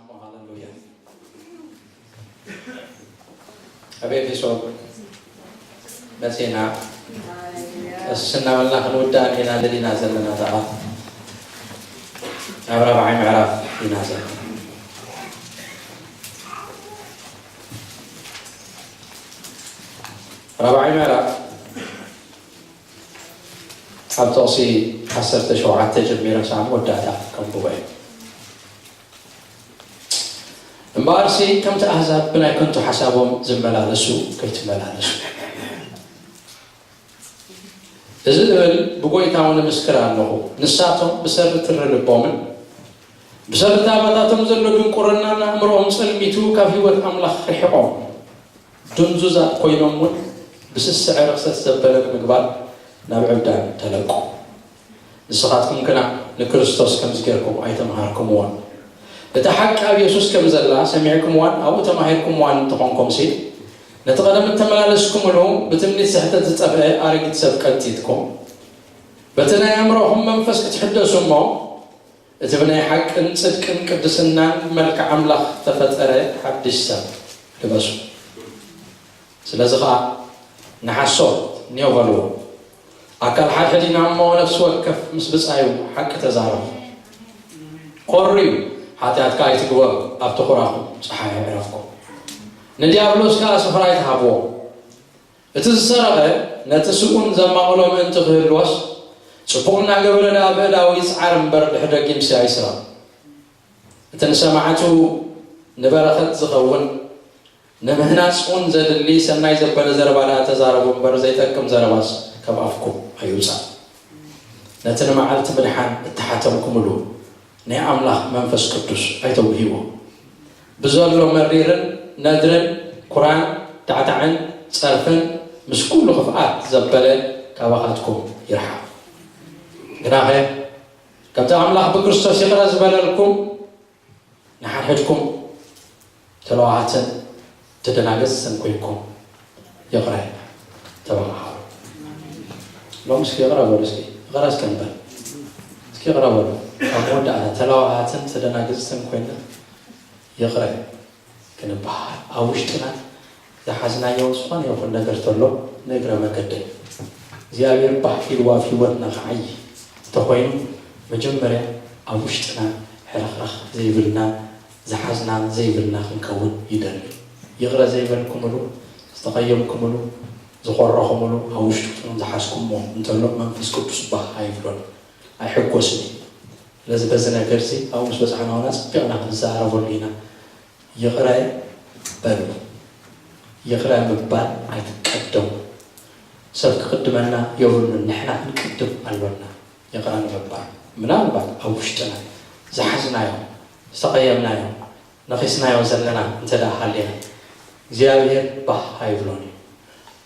ሃሌሉያ። ኣብ ኤፌሶን መጺና፣ ቀስ እናበልና ክንውዳእ ኢና ደሊና ዘለና። ደኣ ኣብ ራብዓይ ምዕራፍ ኢና ዘለና። ራብዓይ ምዕራፍ ካብ ጥቕሲ ዓሰርተ ሸውዓተ ጀሚረ ክሳብ መወዳእታ ከንብቦ እየ። እምበኣርሲ ከምቲ ኣህዛብ ብናይ ከንቱ ሓሳቦም ዝመላለሱ ከይትመላለሱ። እዚ እብል ብጎይታ እውን እምስክር ኣለኹ። ንሳቶም ብሰሪ ትሪ ልቦምን ብሰሪ ታባታቶም ዘሎ ድንቁርናን ኣእምሮኦም ጸልሚቱ ካብ ህይወት ኣምላኽ ርሒቖም ድንዙዛት ኮይኖም እውን ብስስዐ ርኽሰት ዘበለ ንምግባር ናብ ዕብዳን ተለቁ። ንስኻትኩም ግና ንክርስቶስ ከምዚ ጌርኩም ኣይተምሃርኩምዎን። እቲ ሓቂ ኣብ የሱስ ከም ዘላ ሰሚዕኩምዋን ኣብኡ ተማሂርኩምዋን እንተኾንኩምሲ፣ ነቲ ቀደም እተመላለስኩምሉ ብትምኒት ስሕተት ዝጠፍአ ኣረጊት ሰብ ቀንጢጥኩም፣ በቲ ናይ ኣእምሮኹም መንፈስ ክትሕደሱ እሞ፣ እቲ ብናይ ሓቅን ጽድቅን ቅድስናን መልክዕ ኣምላኽ እተፈጠረ ሓድሽ ሰብ ልበሱ። ስለዚ ኸኣ ንሓሶት ኔው በልዎ። ኣካል ሓድሕድ ኢና እሞ ነፍሲ ወከፍ ምስ ብጻዩ ሓቂ ተዛረቡ። ኮርዩ፣ ሓጢኣትካ ኣይትግበር፣ ኣብቲ ኹራኹም ጸሓይ ኣዕረፍኩም። ንዲያብሎስ ከኣ ስፍራ ኣይትሃብዎ። እቲ ዝሰረቐ ነቲ ስኡን ዘማቕሎ ምእንቲ ክህልዎስ፣ ጽቡቕ እናገበረ ደኣ ብእዳዉ ይጽዓር እምበር ድሕሪ ደጊምሲ ኣይስረቕ። እቲ ንሰማዕቱ ንበረኸት ዝኸውን ንምህናጽ እውን ዘድሊ ሰናይ ዘበለ ዘረባ ደኣ ተዛረቡ እምበር ዘይጠቅም ዘረባስ ካብ ኣፍኩም ኣይውጻእ። ነቲ ንመዓልቲ ምድሓን እተሓተምኩምሉ ናይ ኣምላኽ መንፈስ ቅዱስ ኣይተውህይዎ። ብዘሎ መሪርን ነድርን ኩራን ዳዕዳዕን ጸርፍን ምስ ኩሉ ክፍኣት ዘበለ ካባኻትኩም ይርሓቕ። ግናኸ ከምቲ ኣምላኽ ብክርስቶስ ይቕረ ዝበለልኩም ንሓድሕድኩም ተለዋሃትን ተደናገጽትን ኮይንኩም ይቕረ ተበሃሃሉ። ሎም እስኪ ይቕረ በሉ። እስኪ ይቕረ እስከ ንበል። እስኪ ይቕረ በሉ። ኣብ መወዳእታ ተለዋሃትን ተደናገጽትን ኮይና ይቕረ ክንበሃል ኣብ ውሽጥና ዝሓዝናዮ ዝኾነ ይኹን ነገር ተሎ ንእግረ መገደይ እግዚኣብሔር ባህ ኢልዎ ኣብ ህይወትና ክዓይ እንተኾይኑ መጀመርያ ኣብ ውሽጥና ሕርኽራኽ ዘይብልና ዝሓዝና ዘይብልና ክንከውን ይደሊ። ይቕረ ዘይበልኩምሉ፣ ዝተቐየምኩምሉ፣ ዝኾረኹምሉ ኣብ ውሽጥኹም ዝሓዝኩሞ እንተሎ መንፈስ ቅዱስ ባህ ኣይብሎን፣ ኣይሕጎስን እዩ። ስለዚ በዚ ነገር እዚ ኣብኡ ምስ በጻሕና ውን ኣጸቢቕና ክንዘራረበሉ ኢና። ይቕረ በሉ። ይቕረ ምባል ኣይትቀደሙ። ሰብ ክቕድመና የብሉን፣ ንሕና ክንቅድም ኣሎና። ይቕረ ንምባል ምናልባት ኣብ ውሽጥና ዝሓዝናዮ፣ ዝተቐየምናዮ፣ ነኺስናዮ ዘለና እንተ ደኣ ሃሊና እግዚኣብሔር ባህ ኣይብሎን እዩ።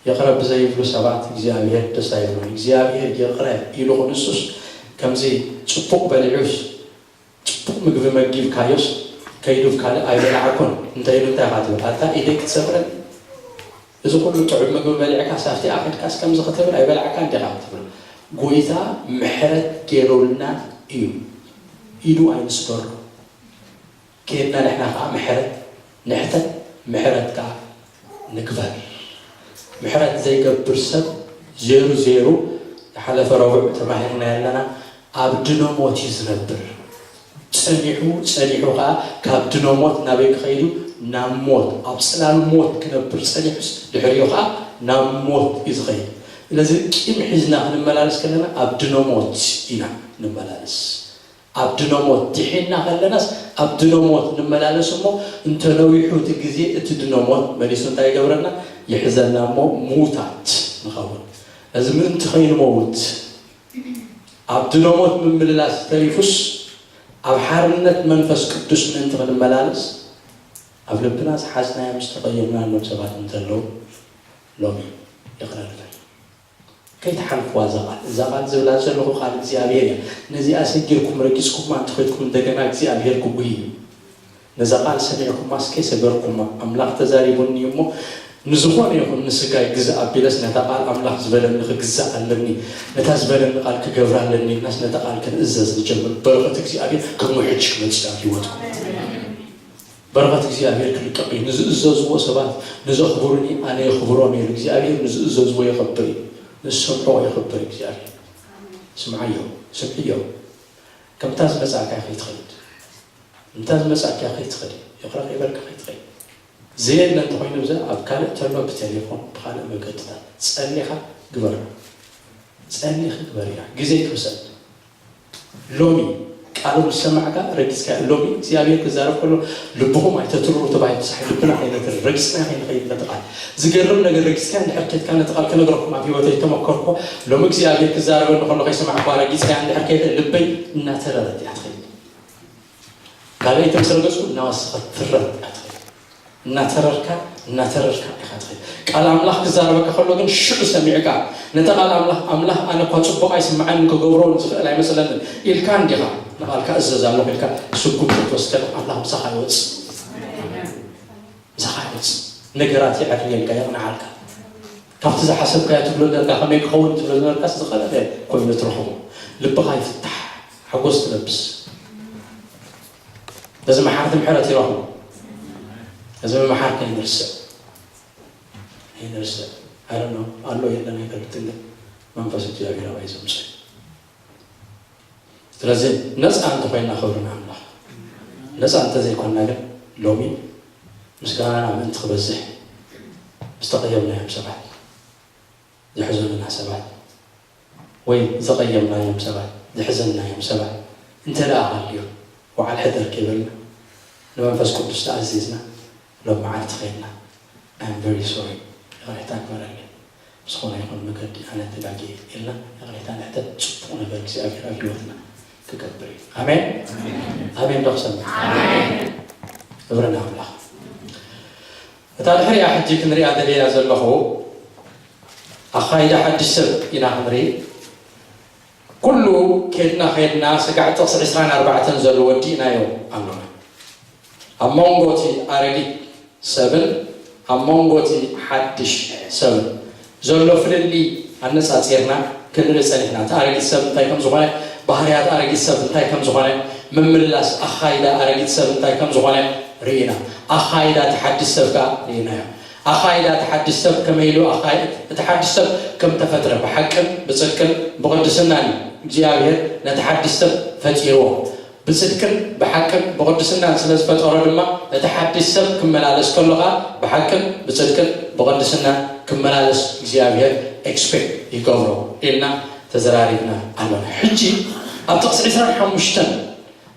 ይቕረ ብዘይብሉ ሰባት እግዚኣብሔር ደስ ኣይብሎን። እግዚኣብሔር ይቕረ ኢሉ ክንሱስ ከምዚ ጽቡቕ በሊዑስ ጽቡቕ ምግቢ መጊብካዮስ ከይዱ ካልእ ኣይበላዕኩን እንተ ኢሉ እንታይ ኢኻ ትብል? ኣታ ኢደይ ክትሰብረን እዚ ኩሉ ጥዑም ምግቢ በሊዕካ ሳፍቲ ኣኺድካስ ከምዚ ክትብል ኣይበላዕካን ዲኻ ክትብል? ጎይታ ምሕረት ገይሩልና እዩ። ኢዱ ኣይንስበሮ። ከይድና ንሕና ከዓ ምሕረት ንሕተት ምሕረት ከዓ ንግበር። ምሕረት ዘይገብር ሰብ ዜሩ ዜሩ ዝሓለፈ ረቡዕ ተማሂርና ያለና ኣብ ድኖ ሞት እዩ ዝነብር። ጸኒሑ ጸኒሑ ከዓ ካብ ድኖ ሞት ናበይ ክኸይድ እዩ? ናብ ሞት፣ ኣብ ጽላል ሞት ክነብር ጸኒሑስ ድሕሪኡ ከዓ ናብ ሞት እዩ ዝኸይድ። ስለዚ ቂም ሒዝና ክንመላለስ ከለና ኣብ ድኖ ሞት ኢና ንመላለስ። ኣብ ድኖ ሞት ድሒና ከለናስ ኣብ ድኖ ሞት ንመላለስ እሞ እንተ ነዊሑ እቲ ግዜ እቲ ድኖ ሞት መሊሱ እንታይ ይገብረና? ይሕዘና እሞ ሙታት ንኸውን። እዚ ምእንቲ ከይንመውት ኣብ ድኖ ሞት ምምልላስ ተሪፉስ ኣብ ሓርነት መንፈስ ቅዱስ ምእንቲ ክንመላለስ ኣብ ልብና ዝሓዝናዮም ዝተቐየምናሎም ሰባት እንተለዉ ሎሚ ይቕረ ንበል። ከይትሓልፍዋ እዛ ቃል። እዛ ቃል ዝብላ ዘለኹ ቃል እግዚኣብሔር እያ። ነዚኣ ሰጊርኩም ረጊጽኩማ እንተኸድኩም እንደገና እግዚኣብሔር ክጉሂ እዩ። ነዛ ቃል ሰሚዕኩማ እስከ ሰገርኩማ። ኣምላኽ ተዛሪቡኒ እሞ ንዝኾነ ይኹን ንስጋይ ግዛእ ኣቢለስ ነታ ቃል ኣምላኽ ዝበለኒ ክግዛእ ኣለኒ፣ ነታ ዝበለኒ ቃል ክገብር ኣለኒ ኢልናስ ነታ ቃል ክንእዘዝ ንጀምር። በረኸት እግዚኣብሔር ከም ውሕጅ ክመጽእ ኣብ ህይወትኩም። በረኸት እግዚኣብሔር ክልቀቕ እዩ። ንዝእዘዝዎ ሰባት፣ ንዘኽብሩኒ ኣነ የኽብሮም እዩ። እግዚኣብሔር ንዝእዘዝዎ የኽብር እዩ። ንዝሰምዕዎ የኽብር እግዚኣብሔር። ስምዓዮ፣ ስምዕዮ። ከምታ ዝመጻእካ ከይትኸይድ፣ ከምታ ዝመጻእካ ከይትኸይድ፣ ይቕረ ከይበልካ ከይትኸይድ። ዘየለ እንተኾይኑ፣ እዛ ኣብ ካልእ ተሎ ብቴሌፎን ብኻልእ መገድታት ጸሊኻ ግበር። ጸሊኺ ግበር ኢላ ግዜ ይትውሰድ። ሎሚ ቃሉ ምስ ሰማዕካ ረጊጽካ፣ ሎሚ እግዚኣብሔር ክዛረብ ከሎ ልብኹም ኣይተትርሩ ተባሂሉ፣ ሳሕ ልብና ከይነትር ረጊጽና ከይንኸይድ ነቲ ቃል። ዝገርም ነገር፣ ረጊጽካ እንድሕር ከይድካ፣ ነቲ ቃል ክነግረኩም ኣብ ህይወተይ ተመከርኩ። ሎሚ እግዚኣብሔር ክዛረበኒ ከሎ ከይሰማዕኳ ረጊጽካ እንድሕር ከይደ፣ ልበይ እናተረረት እያ ትኸይድ። ካልኣይቲ ምስ ረገጽኩ እናወሰኸት ትረር እያ ትኸይድ። እናተረርካ እናተረርካ ኢኻ ትኸይድ። ቃል ኣምላኽ ክዛረበካ ከሎ ግን ሽዑ ሰሚዕካ፣ ነቲ ቃል ኣምላኽ፣ ኣምላኽ ኣነ እኳ ጽቡቕ ኣይስምዓን ክገብሮ ዝኽእል ኣይመስለንን ኢልካ እንዲኻ ንቓልካ እዘዝ ኣለኹ ኢልካ ስጉምቲ ክትወስድ ከለኻ ኣምላኽ ምሳኻ ይወጽእ። ምሳኻ ይወጽእ። ነገራት የዕርየልካ፣ የቕንዓልካ። ካብቲ ዝሓሰብካዮ ትብሎ ዘለካ፣ ከመይ ክኸውን ትብሎ ዘለካስ ዝቐለለ ኮይኑ ትረኽቦ። ልብኻ ይፍታሕ፣ ሓጎስ ትለብስ። ነዚ መሓርቲ ምሕረት ይረኽቦ። ነዚ ምምሓር ከይንርስዕ፣ ከይንርስዕ። I don't know፣ ኣሎ የለን ኣይፈልጥን፣ ግን መንፈስ እግዚኣብሔር ኣባይ ዘምፅእ። ስለዚ ነፃ እንተኾይና ክብሪ ንኣምላኽ። ነፃ እንተዘይኮንና ግን ሎሚ ምስጋናና ምእንቲ ክበዝሕ፣ ዝተቐየምናዮም ሰባት፣ ዘሕዘኑና ሰባት፣ ወይ ዘቐየምናዮም ሰባት፣ ዘሕዘንናዮም ሰባት እንተ ደኣ ሃልዮም፣ ወዓል ሕደር ከይበልና፣ ንመንፈስ ቅዱስ ተኣዚዝና፣ ሎም መዓልቲ ኸይድና፣ I'm very sorry፣ ይቕሬታ ግበረለይ፣ ብዝኾነ ይኹን መገዲ ኣነ ተጋግየ ኢልና ይቕሬታ ንሕተት። ጽቡቕ ነገር እግዚኣብሔር ኣብ ህይወትና ክገብር እዩ። ኣሜን። ኣሜን ዶ ክሰምዕ? ክብሪ ንኣምላኽ። እታ ድሕሪኣ ሕጂ ክንሪኣ ደልያ ዘለኹ ኣኻይዳ ሓድሽ ሰብ ኢና ክንርኢ። ኩሉ ኬድና ኬድና ስጋዕ ጥቕሲ ዕስራን ኣርባዕተን ዘሎ ወዲእናዮ ኣሎና። ኣብ መንጎ እቲ ኣረጊት ሰብን ኣብ መንጎ እቲ ሓድሽ ሰብን ዘሎ ፍልልይ ኣነጻጺርና ክንርኢ ጸኒሕና። እቲ ኣረጊት ሰብ እንታይ ከም ዝኾነ፣ ባህርያት ኣረጊት ሰብ እንታይ ከም ዝኾነ፣ ምምልላስ ኣኻይዳ ኣረጊት ሰብ እንታይ ከም ዝኾነ ርኢና። ኣኻይዳ እቲ ሓድሽ ሰብ ከኣ ርኢናዮ። ኣኻይዳ እቲ ሓድሽ ሰብ ከመይ ኢሉ ኣኻይ-፣ እቲ ሓድሽ ሰብ ከም ተፈጥረ ብሓቅን ብጽድቅን ብቕድስናን እዩ እግዚኣብሔር ነቲ ሓድሽ ሰብ ፈጢርዎ። ብጽድቅን ብሓቅን ብቕድስናን ስለ ዝፈጠሮ ድማ፣ እቲ ሓድሽ ሰብ ክመላለስ ከሎ ኸኣ ብሓቅን ብጽድቅን ብቕድስናን ክመላለስ እግዚኣብሔር ኤክስፔክት ይገብሮ ኢልና ተዘራሪብና ኣሎና። ሕጂ ኣብ ጥቕሲ ዕስራን ሓሙሽተን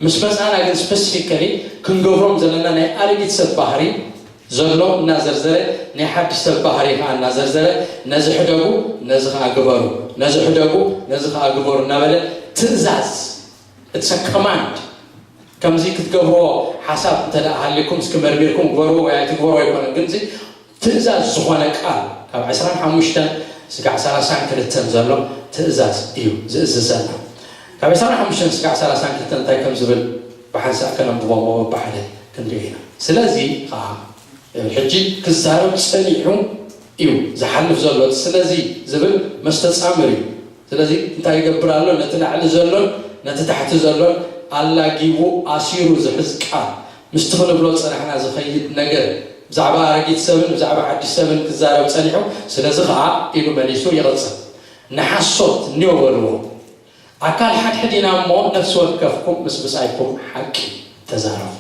ምስ መጻና ግን ስፐሲፊካሊ ክንገብሮም ዘለና ናይ ኣረጊት ሰብ ባህሪ ዘሎ እናዘርዘረ፣ ናይ ሓድሽ ሰብ ባህሪ ኸኣ እናዘርዘረ፣ ነዚ ሕደጉ፣ ነዚ ኸኣ ግበሩ፣ ነዚ ሕደጉ፣ ነዚ ኸኣ ግበሩ እናበለ ትእዛዝ፣ it's a command። ከምዚ ክትገብርዎ ሓሳብ እንተ ደኣ ሃልይኩም እስኪ መርሚርኩም ግበርዎ ወይ ኣይትግበርዎ ኣይኮነን፣ ግን እዚ ትእዛዝ ዝኾነ ቃል ካብ ዕስራን ሓሙሽተን ስጋዕ ሰላሳን ክልተን ዘሎ ትእዛዝ እዩ ዝእዝዘና። ካብ ዕስራን ሓሙሽተን ስጋዕ ሰላሳን ክልተን እንታይ ከም ዝብል ብሓንሳእ ከነንብቦ እሞ በብሓደ ክንሪኦ ኢና። ስለዚ ኸዓ ይብል፣ ሕጂ ክዛረብ ጸኒሑ እዩ ዝሓልፍ ዘሎ። ስለዚ ዝብል መስተጻምር እዩ። ስለዚ እንታይ ይገብር ኣሎ? ነቲ ላዕሊ ዘሎን ነቲ ታሕቲ ዘሎን ኣላጊቡ ኣሲሩ ዝሕዝ ቃል፣ ምስቲ ክንብሎ ዝጸናሕና ዝኸይድ ነገር፣ ብዛዕባ ኣረጊት ሰብን ብዛዕባ ሓድሽ ሰብን ክዛረብ ጸኒሑ፣ ስለዚ ኸኣ ኢሉ መሊሱ ይቕጽል። ንሓሶት እኒኦ በልዎ። ኣካል ሓድሕድ ኢና እሞ፣ ነፍሲ ወከፍኩም ምስ ብጻይኩም ሓቂ ተዛረቡ።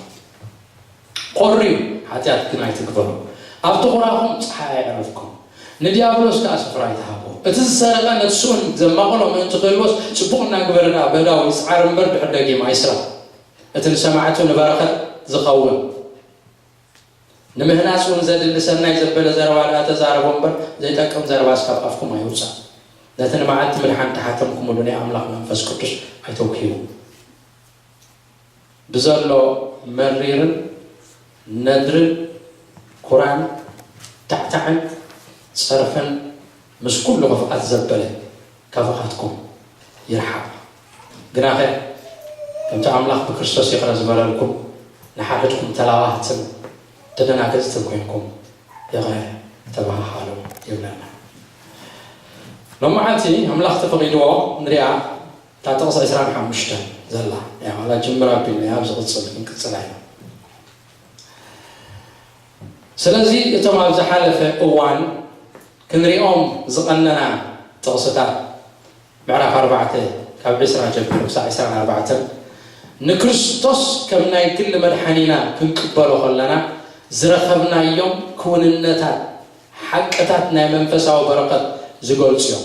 ቆርዩ፣ ሓጢኣት ግን ኣይትግበሩ። ኣብቲ ኹራኹም ጸሓይ ኣይዕረፍኩም፣ ንዲያብሎስ ከኣ ስፍራ ኣይትሃቦ። እቲ ዝሰረቐ ነቲ ስኡን ዘማቕሎ ምእንቲ ክህልዎስ፣ ጽቡቕ እናገበረ ደኣ በዳዊ ይጽዓር እምበር፣ ድሕር ደጊም ኣይስረቕ። እቲ ንሰማዕቱ ንበረኸት ዝኸውን፣ ንምህናጽ እውን ዘድሊ ሰናይ ዘበለ ዘረባ ደኣ ተዛረቦ እምበር፣ ዘይጠቅም ዘረባስ ካብ ኣፍኩም ኣይውጻእ። ነቲ ንመዓልቲ ምድሓን ተሓተምኩምሉ ናይ ኣምላኽ መንፈስ ቅዱስ ኣይተውክዩ። ብዘሎ መሪርን ነድርን ኩራን ታዕታዕን ጸርፍን ምስ ኩሉ ክፍኣት ዘበለ ካባኻትኩም ይርሓቕ። ግናኸ ከምቲ ኣምላኽ ብክርስቶስ ይቕረ ዝበለልኩም፣ ንሓድሕድኩም ተላባህትን ተደናገጽትን ኮይንኩም ይቕረ ተባሃሃሉ ይብለና። ሎሚ መዓልቲ ኣምላኽ ተፈቒድዎ ንሪኣ እታ ጥቕሲ ዕስራን ሓሙሽተን ዘላ እያ፣ ዋላ ጅምር ኣቢልና ኣብ ዝቕጽል ክንቅጽላ ኢና። ስለዚ እቶም ኣብ ዝሓለፈ እዋን ክንሪኦም ዝቐነና ጥቕስታት ምዕራፍ ኣርባዕተ ካብ ዕስራ ጀሚሩ ክሳብ ዕስራን ኣርባዕተን ንክርስቶስ ከም ናይ ግሊ መድሓኒና ክንቅበሎ ከለና ዝረኸብናዮም ክውንነታት ሓቅታት ናይ መንፈሳዊ በረኸት ዝገልጹ እዮም።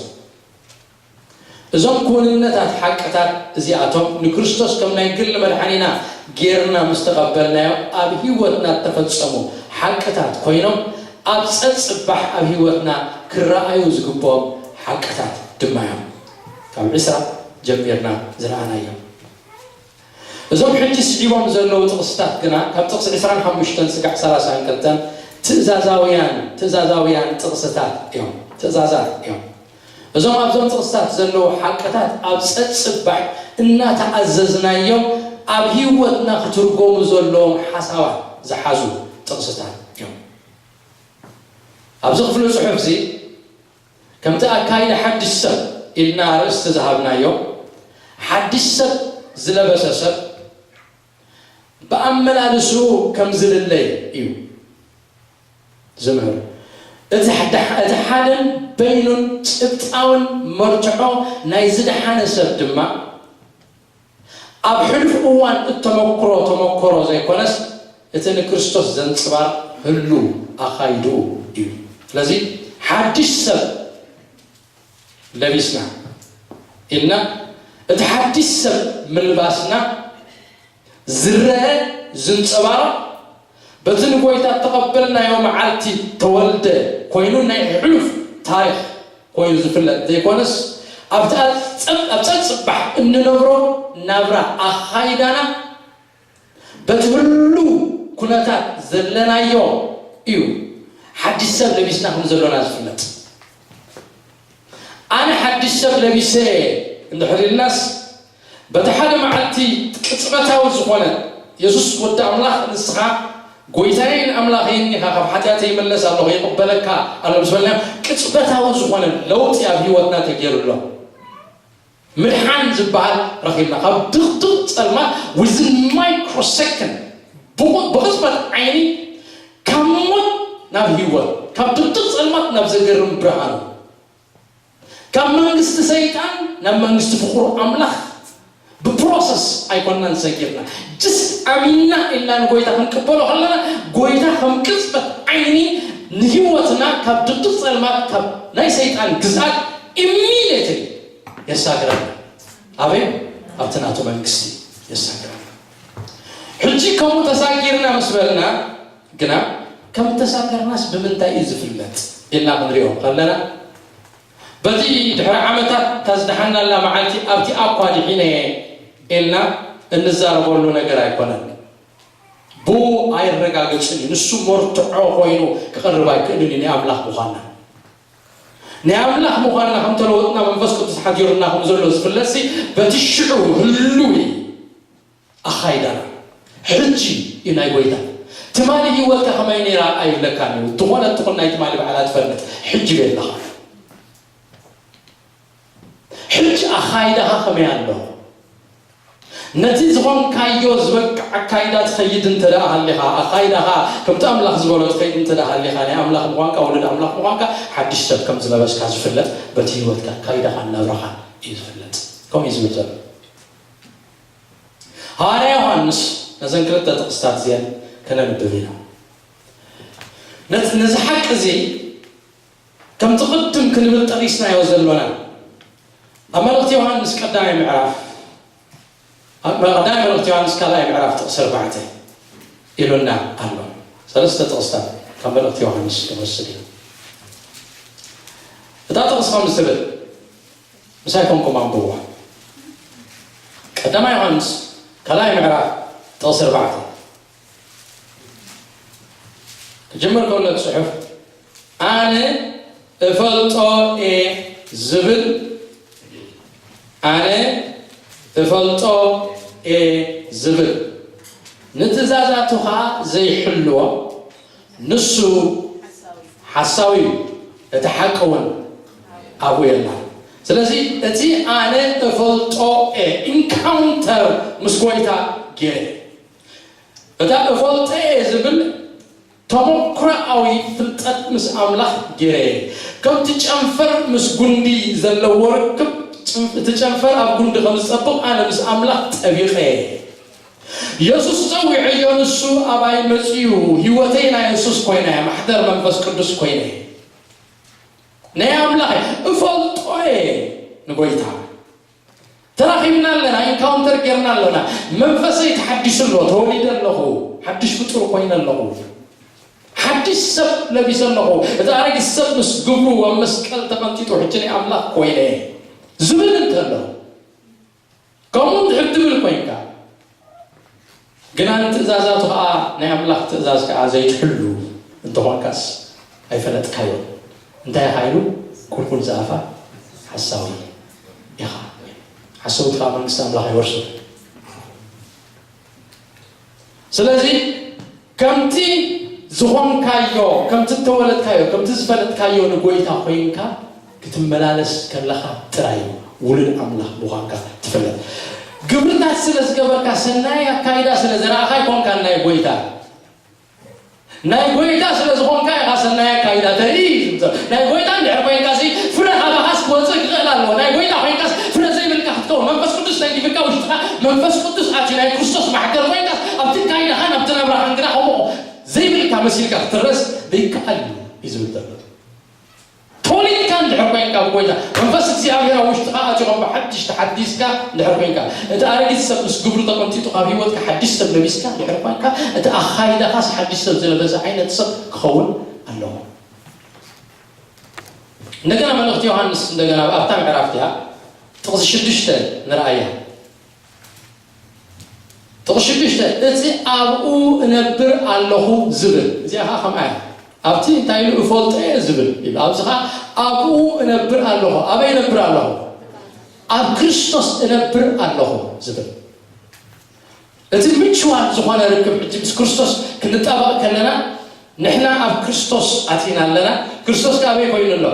እዞም ክውንነታት ሓቅታት እዚኣቶም ንክርስቶስ ከም ናይ ግሊ መድሓኒና ጌርና ምስ ተቐበልናዮም ኣብ ህይወትና እተፈጸሙ ሓቅታት ኮይኖም ኣብ ጸጽባሕ ኣብ ህይወትና ክረኣዩ ዝግብኦም ሓቅታት ድማ እዮም። ካብ ዕስራ ጀሚርና ዝረኣናዮም። እዞም ሕጂ ስዒቦም ዘለዉ ጥቕስታት ግና ካብ ጥቕሲ ዕስራን ሓሙሽተን ስጋዕ ሰላሳን ክልተን ትእዛዛውያን ትእዛዛውያን ጥቕስታት እዮም ትእዛዛት እዮም። እዞም ኣብዞም ጥቕስታት ዘለዉ ሓቅታት ኣብ ጸጽባሕ እናተኣዘዝናዮም ኣብ ህይወትና ክትርጎሙ ዘለዎም ሓሳባት ዝሓዙ ጥቕስታት እዮም። ኣብዚ ክፍሊ ጽሑፍ እዚ ከምቲ ኣካይዳ ሓድሽ ሰብ ኢልና ኣርእስቲ ዝሃብናዮ ሓድሽ ሰብ ዝለበሰ ሰብ ብኣመላልስኡ ከም ዝልለይ እዩ ዝምህር። እቲ ሓደ- እቲ ሓደን በይኑን ጭብጣውን መርትዖ ናይ ዝደሓነ ሰብ ድማ ኣብ ሕሉፍ እዋን እተመክሮ ተመክሮ ዘይኮነስ እቲ ንክርስቶስ ዘንጽባር ህሉ ኣኻይድኡ እዩ። ስለዚ ሓድሽ ሰብ ለቢስና ኢልና እቲ ሓድሽ ሰብ ምልባስና ዝረአ ዝንጸባረቕ በቲ ንጎይታ እተቐበልናዮ መዓልቲ ተወልደ ኮይኑ ናይ ሕሉፍ ታሪኽ ኮይኑ ዝፍለጥ ዘይኮነስ ኣብቲ ኣብ ጸብ- ኣብ ጸጽባሕ እንነብሮ ናብራ ኣኻይዳና በቲ ህሉ ኩነታት ዘለናዮ እዩ ሓድሽ ሰብ ለቢስና ከም ዘሎና ዝፍለጥ። ኣነ ሓድሽ ሰብ ለቢሰ እንድሕር ኢልናስ በቲ ሓደ መዓልቲ ቅጽበታዊ ዝኾነ የሱስ ወዲ ኣምላኽ ንስኻ ጎይታዬን ኣምላኸይን ኢኻ ካብ ሓጢኣተይ ይምለስ ኣለኹ ይቕበለካ ኣሎ ምስ በልና ቅጽበታዊ ዝኾነ ለውጢ ኣብ ህይወትና ተገይሩ ኣሎ። ምድሓን ዝበሃል ረኺብና ካብ ድቕድቕ ጸልማት within microsecond ብቕጽበት ዓይኒ ካብ ሞት ናብ ህይወት ካብ ድቕድቕ ጸልማት ናብ ዘገርም ብርሃን ካብ መንግስቲ ሰይጣን ናብ መንግስቲ ፍቕሩ ኣምላኽ ብፕሮሰስ ኣይኮንናን ሰጊርና just ኣሚንና ኢልና ንጎይታ ክንቅበሎ ከለና ጎይታ ከም ቅጽበት ዓይኒ ንህይወትና ካብ ድቕድቕ ጸልማት ካብ ናይ ሰይጣን ግዝኣት immediately የሳግረና ኣበይ ኣብቲ ናቱ መንግስቲ የሳግረና ሕጂ ከምኡ ተሳጊርና ምስ በልና ግና ከም ተሳገርናስ ብምንታይ እዩ ዝፍለጥ ኢልና ክንሪኦ ከለና በቲ ድሕሪ ዓመታት እታ ዝደሓናላ መዓልቲ ኣብቲኣ እኳ ድሒነ ኢልና እንዛረበሉ ነገር ኣይኮነን። ብኡ ኣይረጋገጽን እዩ። ንሱ መርትዖ ኮይኑ ክቐርብ ኣይክእልን እዩ ናይ ኣምላኽ ምዃንና። ናይ ኣምላኽ ምዃንና ከም ተለወጥና መንፈስ ቅዱስ ሓዲሩና ከም ዘሎ ዝፍለጥሲ በቲ ሽዑ ህሉው እዩ ኣኻይዳና። ሕጂ እዩ ናይ ጎይታ። ትማሊ ህይወትካ ከመይ ነይራ ኣይብለካን እዩ። ዝኾነ ትኹን ናይ ትማሊ ባዕላ ትፈልጥ። ሕጂ ቤትካ ሕጂ ኣኻይዳኻ ከመይ ኣሎ? ነቲ ዝኾንካዮ ዝበቅዕ ኣካይዳ ትኸይድ እንተ ደኣ ሃሊኻ፣ ኣኻይዳኻ ከምቲ ኣምላኽ ዝበሎ ትኸይድ እንተ ደኣ ሃሊኻ፣ ናይ ኣምላኽ ምዃንካ፣ ወለድ ኣምላኽ ምዃንካ፣ ሓድሽ ሰብ ከም ዝለበስካ ዝፍለጥ በቲ ህይወትካ፣ ኣካይዳኻን ናብራኻን እዩ ዝፍለጥ። ከምኡ እዩ ዝብል ዘሎ። ሃዋርያ ዮሃንስ ነዘን ክልተ ጥቕስታት እዚአን ከነንብብ ኢና። ነቲ ነዚ ሓቂ እዚ ከምቲ ቅድም ክንብል ጠቒስናዮ ዘሎና ኣብ መልእኽቲ ዮሃንስ ቀዳማይ ምዕራፍ ኣብ ቀዳማይ መልእኽቲ ዮሃንስ ካልኣይ ምዕራፍ ጥቕሲ ኣርባዕተ ኢሉና ኣሎ። ሰለስተ ጥቕስታት ካብ መልእኽቲ ዮሃንስ ንወስድ ኢና። እታ ጥቕሲ ከምዚ ትብል፣ ምሳይ ኮንኩም ኣንብብዋ። ቀዳማይ ዮሃንስ ካልኣይ ምዕራፍ ጥቕሲ ኣርባዕተ ክጅምር ከሎ እቲ ጽሑፍ ኣነ እፈልጦ እየ ዝብል ኣነ እፈልጦ እየ ዝብል ንትእዛዛቱ ኸዓ ዘይሕልዎ ንሱ ሓሳዊ እዩ፣ እቲ ሓቂ እውን ኣብኡ የላ። ስለዚ እቲ ኣነ እፈልጦ እየ ኢንካውንተር ምስ ጎይታ ገይረ እታ እፈልጦ እየ ዝብል ተመኩሮኣዊ ፍልጠት ምስ ኣምላኽ ገይረ እየ። ከምቲ ጨንፈር ምስ ጉንዲ ዘለዎ ርክብ፣ ጭን-፣ እቲ ጨንፈር ኣብ ጉንዲ ከም ዝጸብቕ፣ ኣነ ምስ ኣምላኽ ጠቢቐ እየ። የሱስ ጸዊዐዮ፣ ንሱ ኣባይ መጺኡ፣ ህይወተይ ናይ የሱስ ኮይና እያ፣ ማሕደር መንፈስ ቅዱስ ኮይነ እየ። ናይ ኣምላኽ እየ፣ እፈልጦ እየ ንጎይታ። ተራኺብና ኣለና፣ ኢንካውንተር ጌርና ኣለና። መንፈሰይ ተሓዲሱ ኣሎ፣ ተወሊደ ኣለኹ፣ ሓድሽ ፍጡር ኮይነ ኣለኹ፣ ሓድሽ ሰብ ለቢሰ ኣለኹ። እቲ ኣረጊት ሰብ ምስ ግብሩ ኣብ መስቀል ተቐንጢጡ፣ ሕጂ ናይ ኣምላኽ ኮይነ ዝብል እንተሎ፣ ከምኡ እንድሕር ትብል ኮይንካ፣ ግና ንትእዛዛቱ ኸዓ፣ ናይ ኣምላኽ ትእዛዝ ከኣ ዘይትሕሉ እንተኾንካስ ኣይፈለጥካዮን። እንታይ ኢኻ ኢሉ? ቁልቁል ዝኣፋ ሓሳዊ ኢኻ። ሓሰውቲ ኸዓ መንግስቲ ኣምላኽ ኣይወርሱን። ስለዚ ከምቲ ዝኾንካዮ፣ ከምቲ እተወለድካዮ፣ ከምቲ ዝፈለጥካዮ ንጎይታ ኮይንካ ክትመላለስ ከለኻ ጥራይ እዩ ውሉድ ኣምላኽ ምዃንካ ትፍለጥ። ግብርታት ስለ ዝገበርካ፣ ሰናይ ኣካይዳ ስለ ዘርኣኻ ኣይኮንካን ናይ ጎይታ። ናይ ጎይታ ስለ ዝኾንካ ኢኻ ሰናይ ኣካይዳ ተርኢ። ናይ ጎይታ እንድሕር ኮይንካ ሲ፣ ፍረ ካባኻስ ክወፅእ ክኽእል ኣለዎ። ናይ ጎይታ ኮይንካስ ፍረ ዘይብልካ ክትከውን፣ መንፈስ ቅዱስ ነጊፍካ ውሽጥኻ፣ መንፈስ ቅዱስ ኣትዩ ናይ ክርስቶስ ማሕደር ኮይንካስ፣ ኣብቲ ኣካይዳኻን ኣብቲ ናብራኻን ግና ከምኡ ዘይብልካ መሲልካ ክትረስ ዘይከኣል እዩ፣ እዩ ዝብል ዘሎ። ተወሊድካ እንድሕር ኮይንካ ብጎይታ፣ መንፈስ እግዚኣብሔር ኣብ ውሽጥኻ ኣትዩ ከም ብሓድሽ ተሓዲስካ እንድሕር ኮይንካ፣ እቲ ኣረጊት ሰብ ምስ ግብሩ ተቐንጢጡ ካብ ህይወትካ ሓድሽ ሰብ ለቢስካ እንድሕር ኮይንካ፣ እቲ ኣኻይዳኻስ ሓድሽ ሰብ ዝለበሰ ዓይነት ሰብ ክኸውን ኣለዎ። እንደገና መልእኽቲ ዮሃንስ እንደገና ኣብታ ምዕራፍ እቲኣ ጥቕሲ ሽዱሽተ ንርኣያ። ጥቕሲ ሽዱሽተ፣ እቲ ኣብኡ እነብር ኣለኹ ዝብል፣ እዚኣ ኸዓ ከምኣ እያ። ኣብቲ እንታይ ኢሉ? እፈልጦ እየ ዝብል ኢሉ። ኣብዚ ኸዓ ኣብኡ እነብር ኣለኹ። ኣበይ እነብር ኣለኹ? ኣብ ክርስቶስ እነብር ኣለኹ ዝብል። እቲ ምቹዋል ዝኾነ ርክብ ሕጂ ምስ ክርስቶስ ክንጣበቕ ከለና፣ ንሕና ኣብ ክርስቶስ ኣቲና ኣለና። ክርስቶስ ከ ኣበይ ኮይኑ ኣሎ?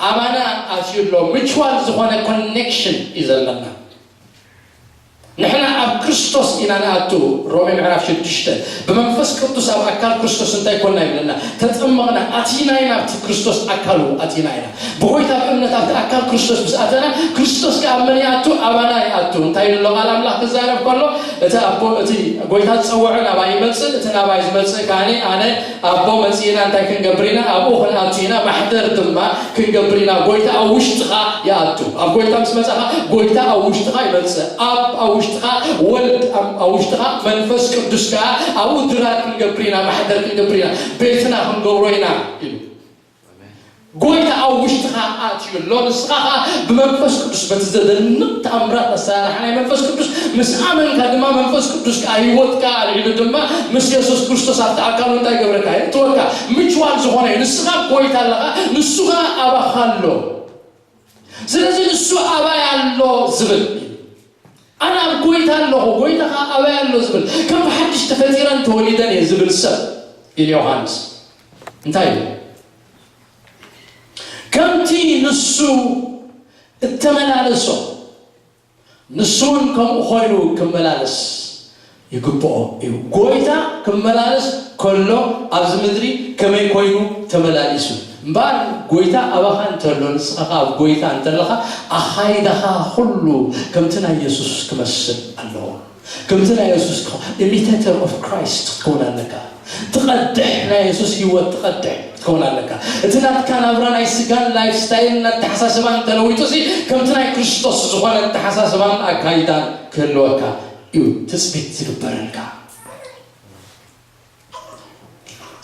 ኣባና ኣትዩ ኣሎ። ምቹዋል ዝኾነ ኮኔክሽን እዩ ዘለና። ንሕና ኣብ ክርስቶስ ኢና ንኣቱ። ሮሜ ምዕራፍ ሽዱሽተ፣ ብመንፈስ ቅዱስ ኣብ ኣካል ክርስቶስ እንታይ ኮና ይብለና? ተጠመቕና፣ ኣቲና ኢና፣ ኣብቲ ክርስቶስ ኣካሉ ኣቲና ኢና። ብጎይታ ብእምነት ኣብቲ ኣካል ክርስቶስ ምስ ኣተና፣ ክርስቶስ ከኣ ኣብ መን ይኣቱ? ኣባና ይኣቱ። እንታይ ኢሉ ኣሎ ቃል ኣምላኽ ክዛረብ ከሎ? እቲ ኣቦ፣ እቲ ጎይታ ዝጸውዖ ናባይ ይመጽእ፣ እቲ ናባይ ዝመጽእ ከኣኒ ኣነ ኣቦ መጺእና እንታይ ክንገብር ኢና? ኣብኡ ክንኣቱ ኢና፣ ማሕደር ድማ ክንገብር ኢና። ጎይታ ኣብ ውሽጥኻ ይኣቱ። ኣብ ጎይታ ምስ መጻኻ፣ ጎይታ ኣብ ውሽጥኻ ይመጽእ። ኣብ፣ ኣብ ውሽጥኻ ወልድ፣ ኣብ፣ ኣብ ውሽጥኻ መንፈስ ቅዱስ ከኣ ኣብኡ ድራር ክንገብር ኢና፣ ማሕደር ክንገብር ኢና፣ ቤትና ክንገብሮ ኢና ኢሉ። ጎይታ ኣብ ውሽጥኻ ኣትዩ ኣሎ። ንስኻ ኸኣ ብመንፈስ ቅዱስ፣ በቲ ዘደንቕ ተኣምራት ኣሰራርሓ ናይ መንፈስ ቅዱስ ምስ ኣመንካ ድማ፣ መንፈስ ቅዱስ ከኣ ህይወትካ ኣልዒሉ ድማ ምስ የሱስ ክርስቶስ ኣብቲ ኣካሉ እንታይ ይገብረካ? የእትወካ። ምቹዋል ዝኾነ እዩ። ንስኻ ጎይታ ኣለኻ፣ ንሱ ኸኣ ኣባኻ ኣሎ። ስለዚ ንሱ ኣባይ ኣሎ ዝብል፣ ኣነ ኣብ ጎይታ ኣለኹ፣ ጎይታ ኸኣ ኣባይ ኣሎ ዝብል፣ ከም ብሓድሽ ተፈጢረን ተወሊደን እየ ዝብል ሰብ ኢሉ ዮሃንስ። እንታይ እዩ? ከምቲ ንሱ እተመላለሶ፣ ንሱ እውን ከምኡ ኮይኑ ክመላለስ ይግብኦ እዩ። ጎይታ ክመላለስ ከሎ ኣብዚ ምድሪ ከመይ ኮይኑ ተመላሊሱ? እምበኣር ጎይታ ኣባኻ እንተሎ፣ ንስኻ ኸኣ ኣብ ጎይታ እንተለኻ፣ ኣኻይዳኻ ኩሉ ከምቲ ናይ የሱስ ክመስል ኣለዎ። ከምቲ ናይ የሱስ ክኸ-፣ ኢሚቴተር ኦፍ ክራይስት ክትከውን ኣለካ። ትቐድሕ፣ ናይ የሱስ ህይወት ትቐድሕ ክትከውን ኣለካ። እቲ ናትካ ናብራ ናይ ስጋን ላይፍ ስታይልን ኣተሓሳስባን ተለዊጡ ሲ፣ ከምቲ ናይ ክርስቶስ ዝኾነ ኣተሓሳስባን ኣካይዳን ክህልወካ እዩ ትጽቢት ዝግበረልካ።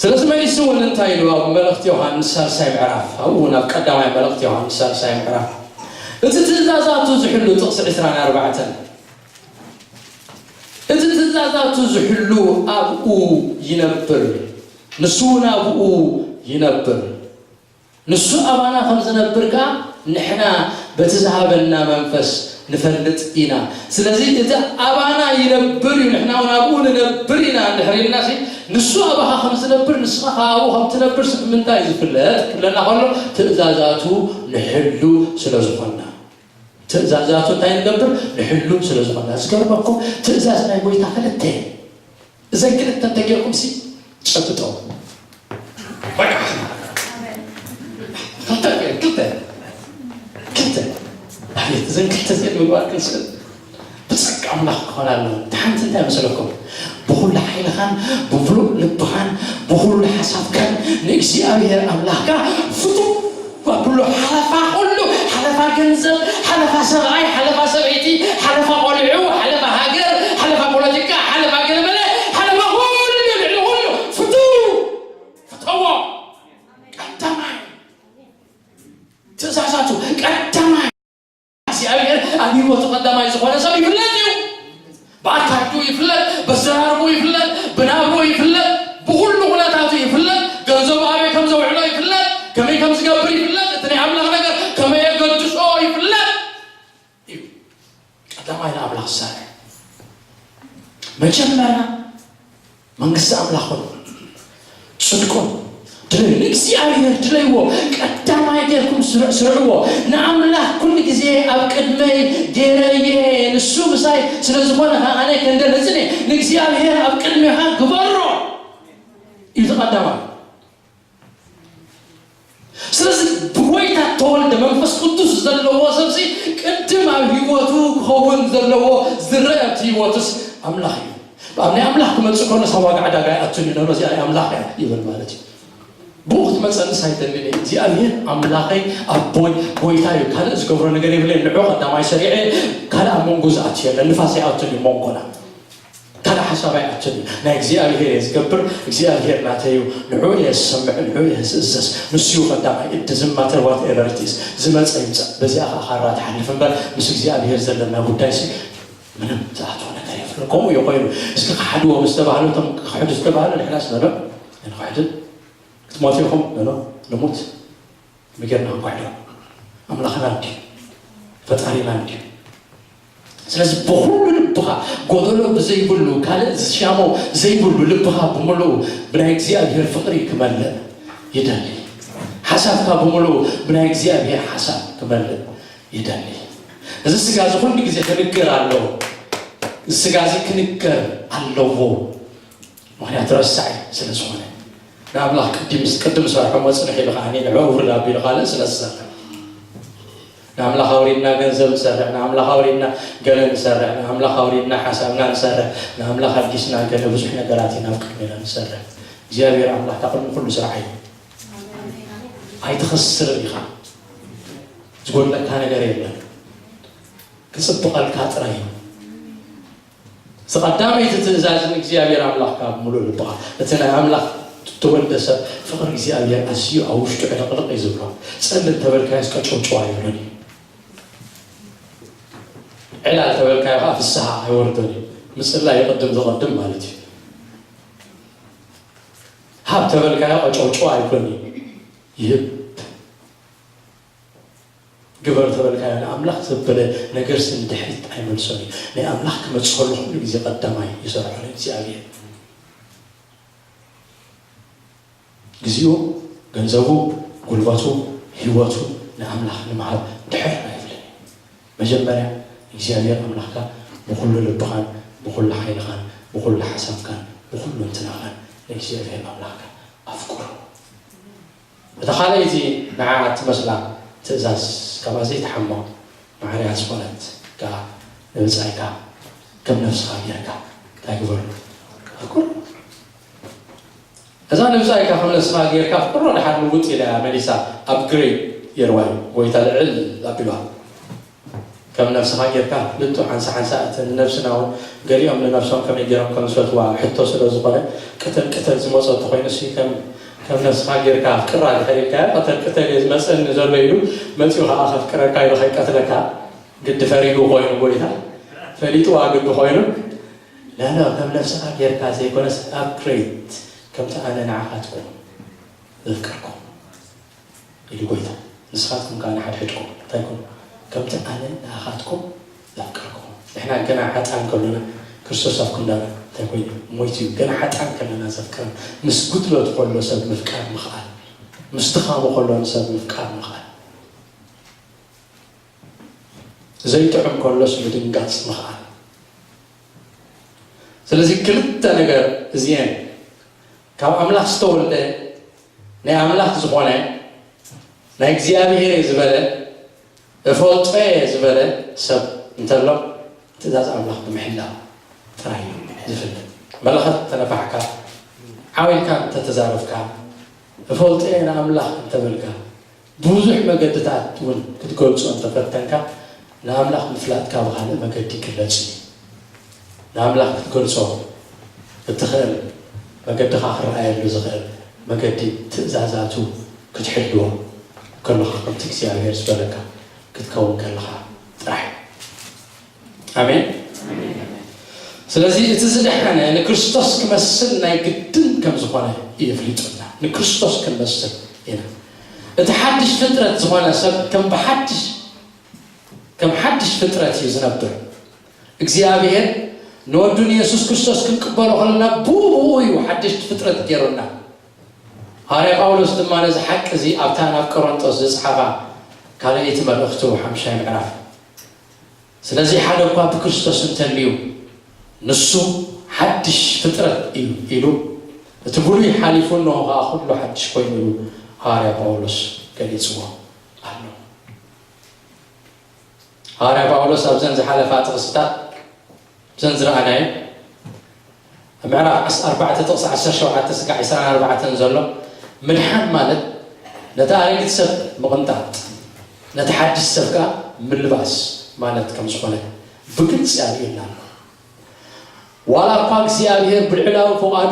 ስለዚ መሊሱ እውን እንታይ ኢሉ? ኣብ መልእኽቲ ዮሃንስ ሳልሳይ ምዕራፍ፣ ኣብኡ እውን ኣብ ቀዳማይ መልእኽቲ ዮሃንስ ሳልሳይ ምዕራፍ፣ እቲ ትእዛዛቱ ዝሕሉ፣ ጥቕሲ ዕስራን ኣርባዕተን፣ እቲ ትእዛዛቱ ዝሕሉ ኣብኡ ይነብር፣ ንሱ እውን ኣብኡ ይነብር። ንሱ ኣባና ከም ዝነብር ከኣ ንሕና በቲ ዝሃበና መንፈስ ንፈልጥ ኢና። ስለዚ እቲ ኣባና ይነብር እዩ፣ ንሕና እውን ኣብኡ ንነብር ኢና እንድሕር ኢልናሲ፣ ንሱ ኣባኻ ከም ዝነብር ንስኻ ከኣ ኣብኡ ከም ትነብር ሲ ብምንታይ እዩ ዝፍለጥ ክብለና ከሎ፣ ትእዛዛቱ ንሕሉ ስለ ዝኾንና። ትእዛዛቱ እንታይ ንገብር? ንሕሉ ስለ ዝኾንና። ዝገርመኩም፣ ትእዛዝ ናይ ጎይታ ክልተ እየን። እዘን ክልተ እንተጌርኩም ሲ ጨብጦ። ተስኢል ምግባር ክንስእል ብጸጋ ኣምላኽ ክኾን ኣለዎ። እቲ ሓንቲ እንታይ መሰለኩም? ብኹሉ ሓይልኻን ብምሉእ ልብኻን ብኹሉ ሓሳብካን ንእግዚኣብሔር ኣምላኽካ ፍቱ። ኩሉ ሓለፋ፣ ኩሉ ሓለፋ ገንዘብ፣ ሓለፋ ሰብኣይ፣ ሓለፋ ሰበይቲ፣ ሓለፋ ቆልዑ፣ ሓለፋ ሃገር፣ ሓለፋ ፖለቲካ፣ ሓለፋ ገለመለ፣ ሓለፋ ኩሉ፣ ልዕሊ ኩሉ ፍቱ። ፍተዎ። ቀዳማይ ትእዛዛቱ ቀዳማይ እግዚኣብሔር ኣብ ህይወቱ ቀዳማይ ዝኾነ ሰብ ይፍለጥ እዩ። ብኣካይዱ ይፍለጥ፣ በዘራርቡ ይፍለጥ፣ ብናብሩ ይፍለጥ፣ ብኹሉ ኩነታቱ ይፍለጥ፣ ገንዘቡ ኣበይ ከም ዘውዕሎ ይፍለጥ፣ ከመይ ከም ዝገብር ይፍለጥ፣ እቲ ናይ ኣምላኽ ነገር ከመይ የገድሶ ይፍለጥ እዩ። ቀዳማይ ንኣምላኽ ዝሰርሕ መጀመርያ መንግስቲ ኣምላኽ ኹን ጽድቁን ድለዩ፣ ንእግዚኣብሔር ድለይዎ፣ ቀዳማይ ጌርኩም ስር- ስርዕዎ። ንኣምላኽ ኩሉ ግዜ ኣብ ቅድመይ ገይረ እየ፣ ንሱ ምሳይ ስለ ዝኾነ ኸዓ ኣነ ከንደነጽን እየ። ንእግዚኣብሔር ኣብ ቅድሜኻ ግበሮ እዩ እቲ ቀዳማይ። ስለዚ ብጎይታ ተወልደ መንፈስ ቅዱስ ዘለዎ ሰብሲ ቅድም ኣብ ህይወቱ ክኸውን ዘለዎ ዝረአ ኣብቲ ህይወቱስ ኣምላኽ እዩ። ኣብ ናይ ኣምላኽ ክመጽእ ከሎ ሳብ ዋጋ ዕዳጋ ይኣቱን እዩ ነብሮ እዚኣ ናይ ኣምላኽ እያ ይብል ማለት እዩ። ብኡ ክትመጸንስ ኣይደልን እየ። እግዚኣብሔር ኣምላኸይ ኣቦይ ጎይታ እዩ፣ ካልእ ዝገብሮ ነገር የብለይ። ንዑ ቀዳማይ ሰሪዐ ካልእ ኣብ መንጎ ዝኣቱ የለን። ንፋስ ኣይኣቱን እዩ መንጎና። ካልእ ሓሳብ ኣይኣቱን እዩ። ናይ እግዚኣብሔር እየ ዝገብር፣ እግዚኣብሔር ናተይ እዩ። ንዑ እየ ዝሰምዕ፣ ንዑ እየ ዝእዘዝ። ንሱ እዩ ቀዳማይ። It doesn't matter whatever it is። ዝመጸ ይምጸእ። በዚኣ ኸዓ ካራ ትሓልፍ እምበር ምስ እግዚኣብሔር ዘለና ጉዳይሲ ምንም ዝኣትዎ ነገር የብሉን። ከምኡ እዩ ኮይኑ። እስኪ ክሓድዎ ምስ ተባህሉ፣ እቶም ክሕዱ ዝተባህሉ ንሕናስ ነዶ ኣይንኽሕድን። ክትሞቱ ኢኹም ነዶ ንሙት። መጌርና ክንኳሕዶ ኣምላኽና እንድዩ፣ ፈጣሪና እንድዩ። ስለዚ ብኹሉ ልብኻ ጎደሎ ብዘይብሉ፣ ካልእ ዝሻሞ ዘይብሉ ልብኻ ብምሉኡ ብናይ እግዚኣብሔር ፍቕሪ ክመልእ ይደሊ። ሓሳብካ ብምሉኡ ብናይ እግዚኣብሔር ሓሳብ ክመልእ ይደሊ። እዚ ስጋ እዚ ኩሉ ግዜ ክንገር ኣለዎ። እዚ ስጋ እዚ ክንገር ኣለዎ። ምኽንያቱ ረሳዒ ስለ ዝኾነ። ንኣምላኽ ቅድም ቅድም ሰርሖ መጽንሕ ኢሉ ከዓኒ ንዕኡ ውርድ ኣቢሉ ካልእ ስለ ዝሰርሕ። ንኣምላኽ ኣውሪድና ገንዘብ ንሰርሕ፣ ንኣምላኽ ኣውሪድና ገለ ንሰርሕ፣ ንኣምላኽ ኣውሪድና ሓሳብና ንሰርሕ፣ ንኣምላኽ ኣልጊስና ገለ ብዙሕ ነገራት ኢና ኣብ ቅድሜና ንሰርሕ። እግዚኣብሔር ኣምላኽ ካብ ቅድሚ ኩሉ ስራሕ እዩ። ኣይትኸስርን ኢኻ። ዝጎድለካ ነገር የለን። ክጽብቐልካ ጥራይ እዩ። እዚ ቀዳመይቲ ትእዛዝ ንእግዚኣብሔር ኣምላኽካ ብምሉእ ልብኻ። እቲ ናይ ኣምላኽ እተወልደ ሰብ ፍቕሪ እግዚኣብሔር ኣዝዩ ኣብ ውሽጡ ዕልቕልቕ እዩ ዝብሎ። ጸሊ እንተበልካዮስ ቀጨውጨው ኣይብሎን እዩ። ዕላል ተበልካዮ ኸዓ ፍስሃ ኣይወርዶን እዩ። ምጽላይ ይቕድም ዝቐድም ማለት እዩ። ሃብ ተበልካዮ ቀጨውጨው ኣይብሎን እዩ። ይህብ። ግበር ተበልካዮ ንኣምላኽ ዘበለ ነገርሲ ንድሕሪት ኣይመልሶን እዩ። ናይ ኣምላኽ ክመጽእ ከሎ ኩሉ ግዜ ቀዳማይ ይሰርሖ ንእግዚኣብሔር። ግዜኡ፣ ገንዘቡ፣ ጉልበቱ፣ ህይወቱ ንኣምላኽ ንምሃብ ድሕር ኣይብልን እዩ። መጀመርያ እግዚኣብሔር ኣምላኽካ ብኹሉ ልብኻን ብኹሉ ሓይልኻን ብኹሉ ሓሳብካን ብኹሉ እንትናኻን ንእግዚኣብሔር ኣምላኽካ ኣፍቅሮ። እታ ካልኣይቲ ንዓ እትመስላ ትእዛዝ ካብኣ ዘይትሓምቕ ማዕርያ ዝኾነት ከኣ ንብጻይካ ከም ነፍስኻ ጌርካ እንታይ ግበሮ? ኣፍቅሮ። እዛ ንብጻይካ ከም ነፍስኻ ጌርካ ኣፍቅሮ ድሓር ልውጥ ኢላ እያ መሊሳ፣ ኣፕግሬድ ገይርዋ እዩ። ጎይታ ልዕል ኣቢልዋ። ከም ነብስኻ ጌርካ ፍልጦ ሓንሳ ሓንሳ እቲ ንነብስና እውን ገሊኦም ንነብሶም ከመይ ጌሮም ከም ዝፈትዋ ሕቶ ስለ ዝኾነ ቅተል ቅተል ዝመጾ እንተኾይኑ እሲ ከም ከም ነብስኻ ጌርካ ኣፍቅራ ድሕር ኢልካዮ ቅተል ቅተል እየ ዝመጸኒ ዘሎ ኢሉ መጺኡ ከዓ ከፍቅረካ ኢሉ ከይቀትለካ ግዲ ፈሪዱ ኮይኑ ጎይታ ፈሊጥዋ ግዲ ኮይኑ ለሎ ከም ነብስኻ ጌርካ ዘይኮነስ ኣፕግሬድ ከምቲ ኣነ ንዓኻትኩም ዘፍቅርኩም ኢሉ ጎይታ። ንስኻትኩም ከኣ ንሓድሕድኩም እንታይ ኩኑ፣ ከምቲ ኣነ ንኣኻትኩም ዘፍቀርኩኹም። ንሕና ገና ሓጥኣን ከሎና ክርስቶስ ኣብ ክንዳና እንታይ ኮይኑ ሞይቱ እዩ። ገና ሓጥኣን ከለና ዘፍቀረና። ምስ ጉድለቱ ከሎ ሰብ ምፍቃር ምኽኣል፣ ምስ ድኻሙ ከሎ ንሰብ ምፍቃር ምኽኣል፣ ዘይጥዑም ከሎስ ምድንጋጽ ምኽኣል። ስለዚ ክልተ ነገር እዚኤን ካብ ኣምላኽ ዝተወልደ ናይ ኣምላኽ ዝኾነ ናይ እግዚኣብሔር እየ ዝበለ እፈልጦ እየ ዝበለ ሰብ እንተሎ ትእዛዝ ኣምላኽ ብምሕላው ጥራይ እዩ ዝፍለጥ። መለኸት እንተነፋሕካ፣ ዓው ኢልካ እንተተዛረብካ፣ እፈልጦ እየ ንኣምላኽ እንተበልካ፣ ብብዙሕ መገድታት እውን ክትገልጾ እንተፈተንካ፣ ንኣምላኽ ምፍላጥካ ብኻልእ መገዲ ይግለጽ እዩ። ንኣምላኽ ክትገልጾ እትኽእል፣ መገድኻ ክረኣየሉ ዝኽእል መገዲ፣ ትእዛዛቱ ክትሕልዎ ከለኻ፣ ከምቲ እግዚኣብሔር ዝበለካ ክትከውን ከለኻ ጥራሕ። ኣሜን። ስለዚ እቲ ዝደሓነ ንክርስቶስ ክመስል ናይ ግድን ከም ዝኾነ እዩ ኣፍሊጡና። ንክርስቶስ ክንመስል ኢና። እቲ ሓድሽ ፍጥረት ዝኾነ ሰብ ከም ብሓድሽ፣ ከም ሓድሽ ፍጥረት እዩ ዝነብር። እግዚኣብሔር ንወዱ ንየሱስ ክርስቶስ ክንቅበሎ ከለና ብኡ ብኡ እዩ ሓድሽ ፍጥረት ገይሩና። ሃዋርያ ጳውሎስ ድማ ነዚ ሓቂ እዚ ኣብታ ናብ ቆሮንጦስ ዝጸሓፋ ካልኣይቲ መልእኽቱ ሓምሻይ ምዕራፍ፣ ስለዚ ሓደ እኳ ብክርስቶስ እንተልዩ ንሱ ሓድሽ ፍጥረት እዩ ኢሉ፣ እቲ ብሉይ ሓሊፉ እነሆ ኸኣ ኩሉ ሓድሽ ኮይኑ ኢሉ ሃዋርያ ጳውሎስ ገሊጽዎ ኣሎ። ሃዋርያ ጳውሎስ ኣብዘን ዝሓለፋ ጥቕስታት፣ እዘን ዝረኣናየን፣ ኣብ ምዕራፍ ዓስ-፣ ኣርባዕተ ጥቕሲ ዓሰርተ ሸውዓተ ስጋዕ ዕስራን ኣርባዕተን ዘሎ፣ ምድሓን ማለት ነቲ ኣረጊት ሰብ ምቕንጣጥ፣ ነቲ ሓድሽ ሰብ ከኣ ምልባስ ማለት ከም ዝኾነ ብግልጺ ኣርእዩና ኣሎ። ዋላ እኳ እግዚኣብሔር ብልዕላዊ ፍቓዱ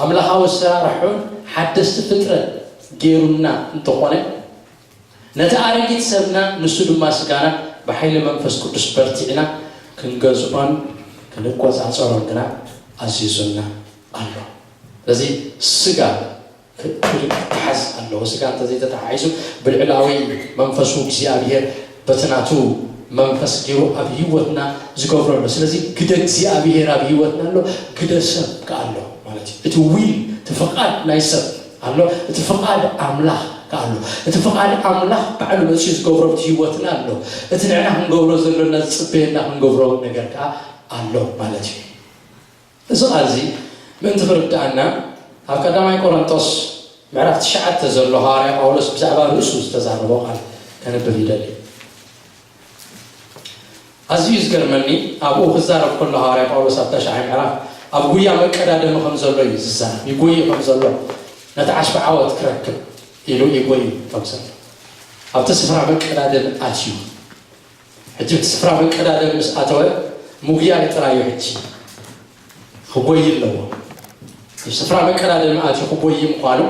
ኣምላኻዊ ኣሰራርሕኡን ሓደስቲ ፍጥረት ገይሩና እንተኾነ፣ ነቲ ኣረጊት ሰብና፣ ንሱ ድማ ስጋና፣ ብሓይሊ መንፈስ ቅዱስ በርቲዕና ክንገዝኦን ክንቆጻጸሮን ግና ኣዚዙና ኣሎ። ስለዚ ስጋ ክ-፣ ክተሓዝ ኣለዎ። ስጋ እንተዘይተተሓሒዙ፣ ብልዕላዊ መንፈሱ እግዚኣብሔር በቲ ናቱ መንፈስ ገይሩ ኣብ ህይወትና ዝገብሮ ኣሎ። ስለዚ ግደ እግዚኣብሔር ኣብ ህይወትና ኣሎ፣ ግደ ሰብ ከኣ ኣሎ ማለት እዩ። እቲ ዊል፣ እቲ ፍቓድ ናይ ሰብ ኣሎ፣ እቲ ፍቓድ ኣምላኽ ከኣ ኣሎ። እቲ ፍቓድ ኣምላኽ ባዕሉ መጺኡ ዝገብሮ ኣብቲ ህይወትና ኣሎ። እቲ ንዕና ክንገብሮ ዘሎና ዝጽበየና ክንገብሮ ነገር ከኣ ኣሎ ማለት እዩ። እዚ ቃል እዚ ምእንቲ ክርድኣና፣ ኣብ ቀዳማይ ቆሮንጦስ ምዕራፍ ትሽዓተ ዘሎ ሃዋርያ ጳውሎስ ብዛዕባ ርእሱ ዝተዛረቦ ቃል ከንብብ ይደሊ። ኣዝዩ ዝገርመኒ፣ ኣብኡ ክዛረብ ከሎ ሃዋርያ ጳውሎስ ኣብ ተሽዓይ ምዕራፍ ኣብ ጉያ መቀዳደሚ ከም ዘሎ እዩ ዝዛረብ። ይጎይ ከም ዘሎ፣ ነቲ ዓስቢ ዓወት ክረክብ ኢሉ ይጎይ ከም ዘሎ፣ ኣብቲ ስፍራ መቀዳደሚ ኣትዩ። ሕጂ እቲ ስፍራ መቀዳደሚ ምስ ኣተወ፣ ምጉያይ ጥራይ እዩ ሕጂ ክጎይ ኣለዎ። ኣብ ስፍራ መቀዳደሚ ኣትዩ ክጎይ ምዃኑ፣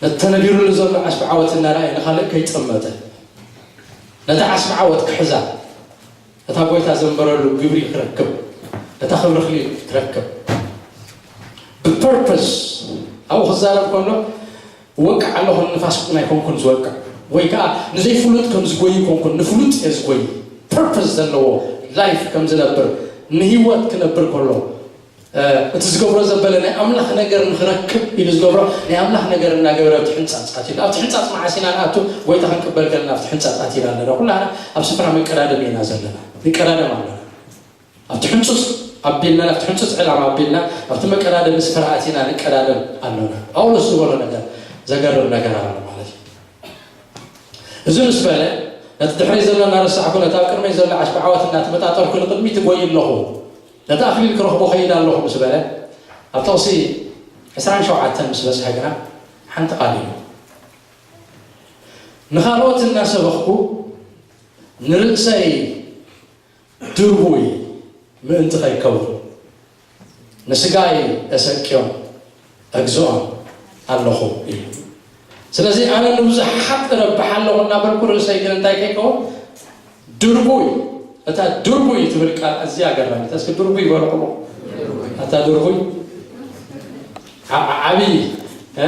ነቲ ተነቢሩሉ ዘሎ ዓስቢ ዓወት እናረኣየ ንኻልእ ከይጠመተ፣ ነቲ ዓስቢ ዓወት ክሕዛ፣ እታ ጎይታ ዘንበረሉ ግብሪ ክረክብ፣ እታ ክብሪ ክሊ ክረክብ፣ ብፐርፐስ ኣብኡ ክዛረብ ከሎ፣ እወቅዕ ኣለኹ፣ ንፋስ እውን ኣይኮንኩን ዝወቅዕ፣ ወይ ከዓ ንዘይፍሉጥ ከም ዝጎይ ኣይኮንኩን፣ ንፍሉጥ እየ ዝጎይ። ፐርፐስ ዘለዎ ላይፍ ከም ዝነብር፣ ንህይወት ክነብር ከሎ፣ እ፣ እቲ ዝገብሮ ዘበለ ናይ ኣምላኽ ነገር ንኽረክብ ኢሉ ዝገብሮ፣ ናይ ኣምላኽ ነገር እናገበረ ኣብቲ ሕንጻጽ ኣትዩ። ኣብቲ ሕንጻጽ መዓስ ኢና ንኣቱ? ጎይታ ክንቅበል ከለና ኣብቲ ሕንጻጽ ኣቲና ኣለና። ኩላህና ኣብ ስፍራ መቀዳደሚ ኢና ዘለና። ንቀዳደም ኣለና። ኣብቲ ሕንጹጽ ኣቢልና፣ ኣብቲ ሕንጹጽ ዕላማ ኣቢልና፣ ኣብቲ መቀዳደሚ ስፍራ ኣቲና ንቀዳደም ኣለና። ጳውሎስ ዝበሎ ነገር ዘገርም ነገር ኣሎ ማለት እዩ። እዚ ምስ በለ፣ ነቲ ድሕረይ ዘሎ እናረሳዕኩ፣ ነቲ ኣብ ቅድመይ ዘሎ ዓስቢ ዓወት እናተመጣጠርኩ ንቕድሚት እጎይ ኣለኹ። ነቲ ኣኽሊል ክረኽቦ ኸይድ ኣለኹ ምስ በለ፣ ኣብ ጥቕሲ ዕስራን ሸውዓተን ምስ በጽሐ ግና ሓንቲ ቃል ኢሉ፣ ንኻልኦት እናሰበኽኩ ንርእሰይ ድርቡይ ምእንቲ ኸይከውን፣ ንስጋይ እሰቅዮን እግዝኦን ኣለኹ ኢሉ። ስለዚ ኣነ ንብዙሓት እረብሕ ኣለኹ እናበልኩ፣ ርእሰይ ግን እንታይ ከይከውን? ድርቡይ። እታ ድርቡይ ትብል ቃል ኣዝያ ገራሚት። እስኪ ድርቡይ በሉ። እታ ድርቡይ ዓ-፣ ዓ-፣ ዓብዪ፣ እ?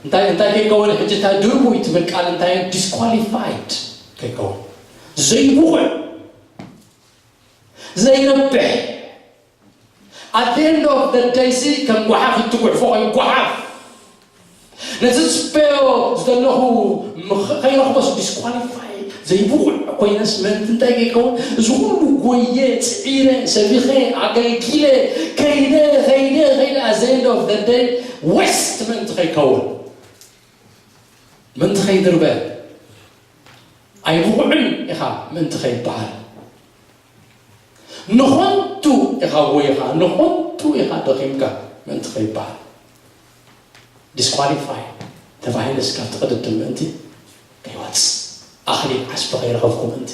እንታይ፣ እንታይ ከይከውን? ሕጂ እታ ድርቡይ ትብል ቃል እንታይ? ዲስኳሊፋይድ ከይከውን፣ ዘይብቑዕ፣ ዘይረብሕ። At the end of the day ሲ ከም ጓሓፍ እትጉሕፎ ኮይኑ ጓሓፍ። ነቲ ዝጽበዮ ዘለኹ ምኽ-፣ ከይረኽቦስ ዲስኳሊፋይ፣ ዘይብቑዕ ኮይነስ ምእንቲ እንታይ ከይከውን? እዚ ኩሉ ጎየ፣ ጽዒረ፣ ሰቢኸ፣ ኣገልጊለ፣ ከይደ፣ ከይደ፣ ከይደ፣ at the end of the day ዌስት ምእንቲ ከይከውን፣ ምእንቲ ከይድርበ፣ ኣይብቑዕን ኢኻ ምእንቲ ከይበሃል፣ ንኾንቱ ኢኻ ጎይኻ፣ ንኾንቱ ኢኻ ደኺምካ ምእንቲ ከይበሃል፣ ዲስኳሊፋይ ተባሂለስ ካብቲ ቅድድም ምእንቲ ከይወጽእ፣ ኣኽሊል ዓስቢ ከይረኸብኩ ምእንቲ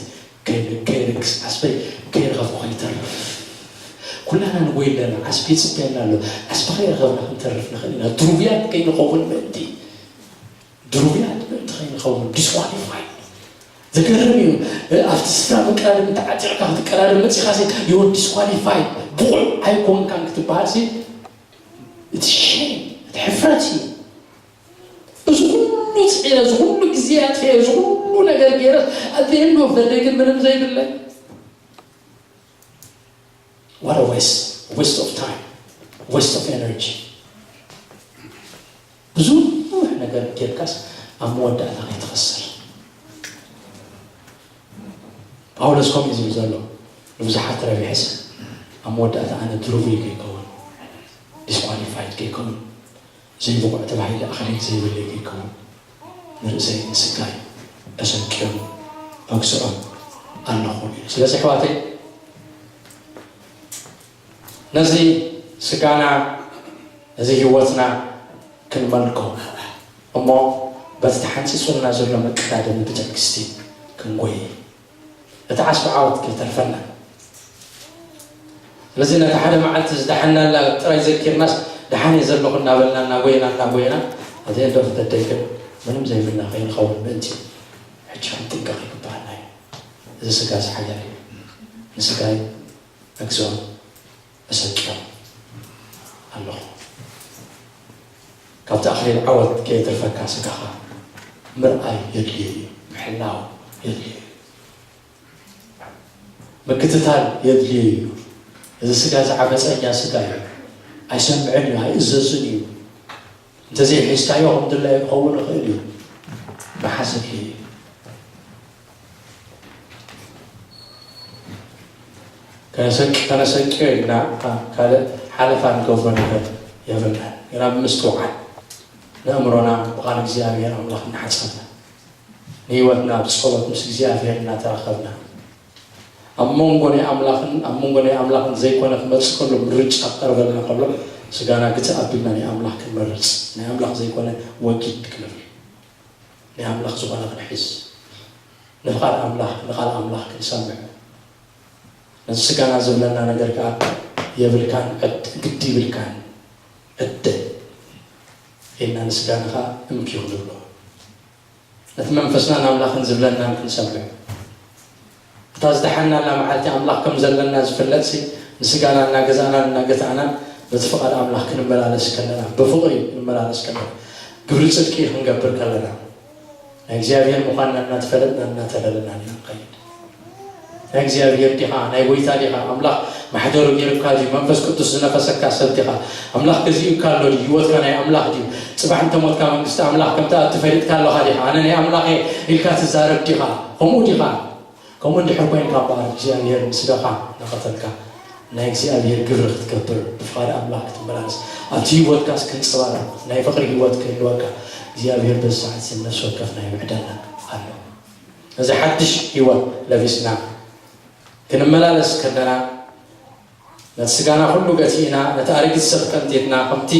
ከይ-፣ ከይርክስ፣ ዓስበይ ከይረኸብኩ ከይተርፍ። ኩላና ንጎይ ኣለና፣ ዓስቢ ይጽበየና ኣሎ። ዓስቢ ከይረኸብና ክንተርፍ ንኽእል ኢና። ድሩብያት ከይንኸውን ምእንቲ፣ ድሩብያት ምእንቲ ከይንኸውን፣ ዲስኳሊፋይ። ዘገርም እዩ። ኣብቲ ስፍራ መቀዳደሚ ተዓጢቕካ ክትቀዳደም መጺኻሲ፣ ዩር ዲስኳሊፋይ፣ ብቑዕ ኣይኮንካን ክትበሃልሲ፣ እቲ ሸም፣ እቲ ሕፍረት እዩ። እዚ ኩሉ ጽዒረ፣ እዚ ኩሉ ግዜ ኣጥፊኤ፣ እዚ ኩሉ ነገር ገይረ፣ at the end of the day ግን ምንም ዘይብለይ። What a waste, waste of time, waste of energy። ብዙሕ ነገር ጌርካስ ኣብ መወዳእታ ከይትኸስር። ጳውሎስ ከምኡ እዩ ዝብል ዘሎ። ንብዙሓት ረቢሐስ ኣብ መወዳእታ ኣነ ድሩቡይ ከይከውን፣ ዲስኳሊፋይድ ከይከውን፣ ዘይብቑዕ ተባሂለ ኣኽሊል ዘይብለይ ከይከውን፣ ንርእሰይ ንስጋይ ኣሰንቅዮም ኣግዝኦም ኣለኹ ኢሉ። ስለዚ ኣሕዋተይ፣ ነዚ ስጋና፣ ነዚ ህይወትና ክንመልኮ እሞ፣ በቲ ተሓንጺጹልና ዘሎ መቀዳደሚ ብትዕግስቲ ክንጎይ፣ እቲ ዓስቢ ዓወት ከይተርፈና። ስለዚ ነቲ ሓደ መዓልቲ ዝደሓናላ ጥራይ ዘኪርናስ፣ ደሓን እየ ዘለኹ እናበልና፣ እናጎየና፣ እናጎየና፣ at the end of the day ግን ምንም ዘይብልና ከይንኸውን ምእንቲ፣ ሕጂ ክንጥንቀቕ ይግባኣና እዩ። እዚ ስጋ እዚ ሓያል እዩ። ንስጋይ ኣግዝኦም፣ ኣሰንቅዮም ኣለኹ። ካብቲ ኣኽሊል ዓወት ከየትርፈካ ስጋኻ ምርኣይ የድልዮ እዩ፣ ምሕላው የድልዮ እዩ። ምክትታል የድልዮ እዩ። እዚ ስጋ እዚ ዓመፀኛ ስጋ እዩ። ኣይሰምዕን እዩ፣ ኣይእዘዝን እዩ። እንተዘይሒዝካዮ ከም ድላዩ ክኸውን ይኽእል እዩ። ምሓዝ የድልዮ እዩ። ከነሰንቅ-፣ ከነሰንቅዮ ኢልና፣ ካ-፣ ካልእ ሓለፋ ንገብሮ ነገር የብልናን። ግና ብምስትውዓል፣ ነእምሮና ብቓል እግዚኣብሔር ኣምላኽ እናሓጸብና፣ ንህይወትና ብጸሎት ምስ እግዚኣብሔር እናተራኸብና፣ ኣብ መንጎ ናይ ኣምላኽን፣ ኣብ መንጎ ናይ ኣምላኽን ዘይኮነ ክመጽእ ከሎ፣ ምርጫ ክቐርበልና ከሎ፣ ስጋና ግትእ ኣቢልና ናይ ኣምላኽ ክንመርጽ፣ ናይ ኣምላኽ ዘይኮነ ወጊድ ክንብል፣ ናይ ኣምላኽ ዝኾነ ክንሕዝ፣ ንፍቓድ ኣምላኽ፣ ንቓል ኣምላኽ ክንሰምዕ፣ ነቲ ስጋና ዝብለና ነገር ከኣ የብልካን፣ ዕድ-፣ ግዲ ይብልካን፣ ዕደ ኢልና ንስጋና ከኣ እምኪ ክንብሎ፣ ነቲ መንፈስናን ኣምላኽን ዝብለናን ክንሰምዕ። እታ ዝደሓናላ መዓልቲ ኣምላኽ ከም ዘለና ዝፍለጥሲ፣ ንስጋና እናገዛእናን እናገታእናን በቲ ፍቓድ ኣምላኽ ክንመላለስ ከለና፣ ብፍቕሪ ክንመላለስ ከለና፣ ግብሪ ጽድቂ ክንገብር ከለና፣ ናይ እግዚኣብሔር ምዃንና እናተፈለጥና እናተረድእና ኢና ንኸይድ። ናይ እግዚኣብሔር ዲኻ? ናይ ጎይታ ዲኻ? ኣምላኽ ማሕደሩ ገይሩካ ድዩ? መንፈስ ቅዱስ ዝነፈሰካ ሰብ ዲኻ? ኣምላኽ ገዚኡካ ኣሎ ድዩ? ህይወትካ ናይ ኣምላኽ ድዩ? ጽባሕ እንተ ሞትካ መንግስቲ ኣምላኽ ከም ትኣቱ ፈሊጥካ ኣለኻ ዲኻ? ኣነ ናይ ኣምላኽ እየ ኢልካ ትዛረብ ዲኻ? ከምኡ ዲኻ? ከምኡ እንድሕር ኮይንካ እምበኣር እግዚኣብሔር ንስጋኻ እናቐተልካ ናይ እግዚኣብሔር ግብሪ ክትገብር ብፍቓድ ኣምላኽ ክትመላለስ ኣብቲ ህይወትካስ ክንጸባረቕ ናይ ፍቕሪ ህይወት ክህልወካ እግዚኣብሔር በዚ ሰዓት እዚ ነፍሲ ወከፍና ይምዕደልና ኣሎ። ነዚ ሓድሽ ህይወት ለቢስና ክንመላለስ ከለና፣ ነቲ ስጋና ኩሉ ገቲእና፣ ነቲ ኣረጊት ሰብ ቀንጢጥና፣ ከምቲ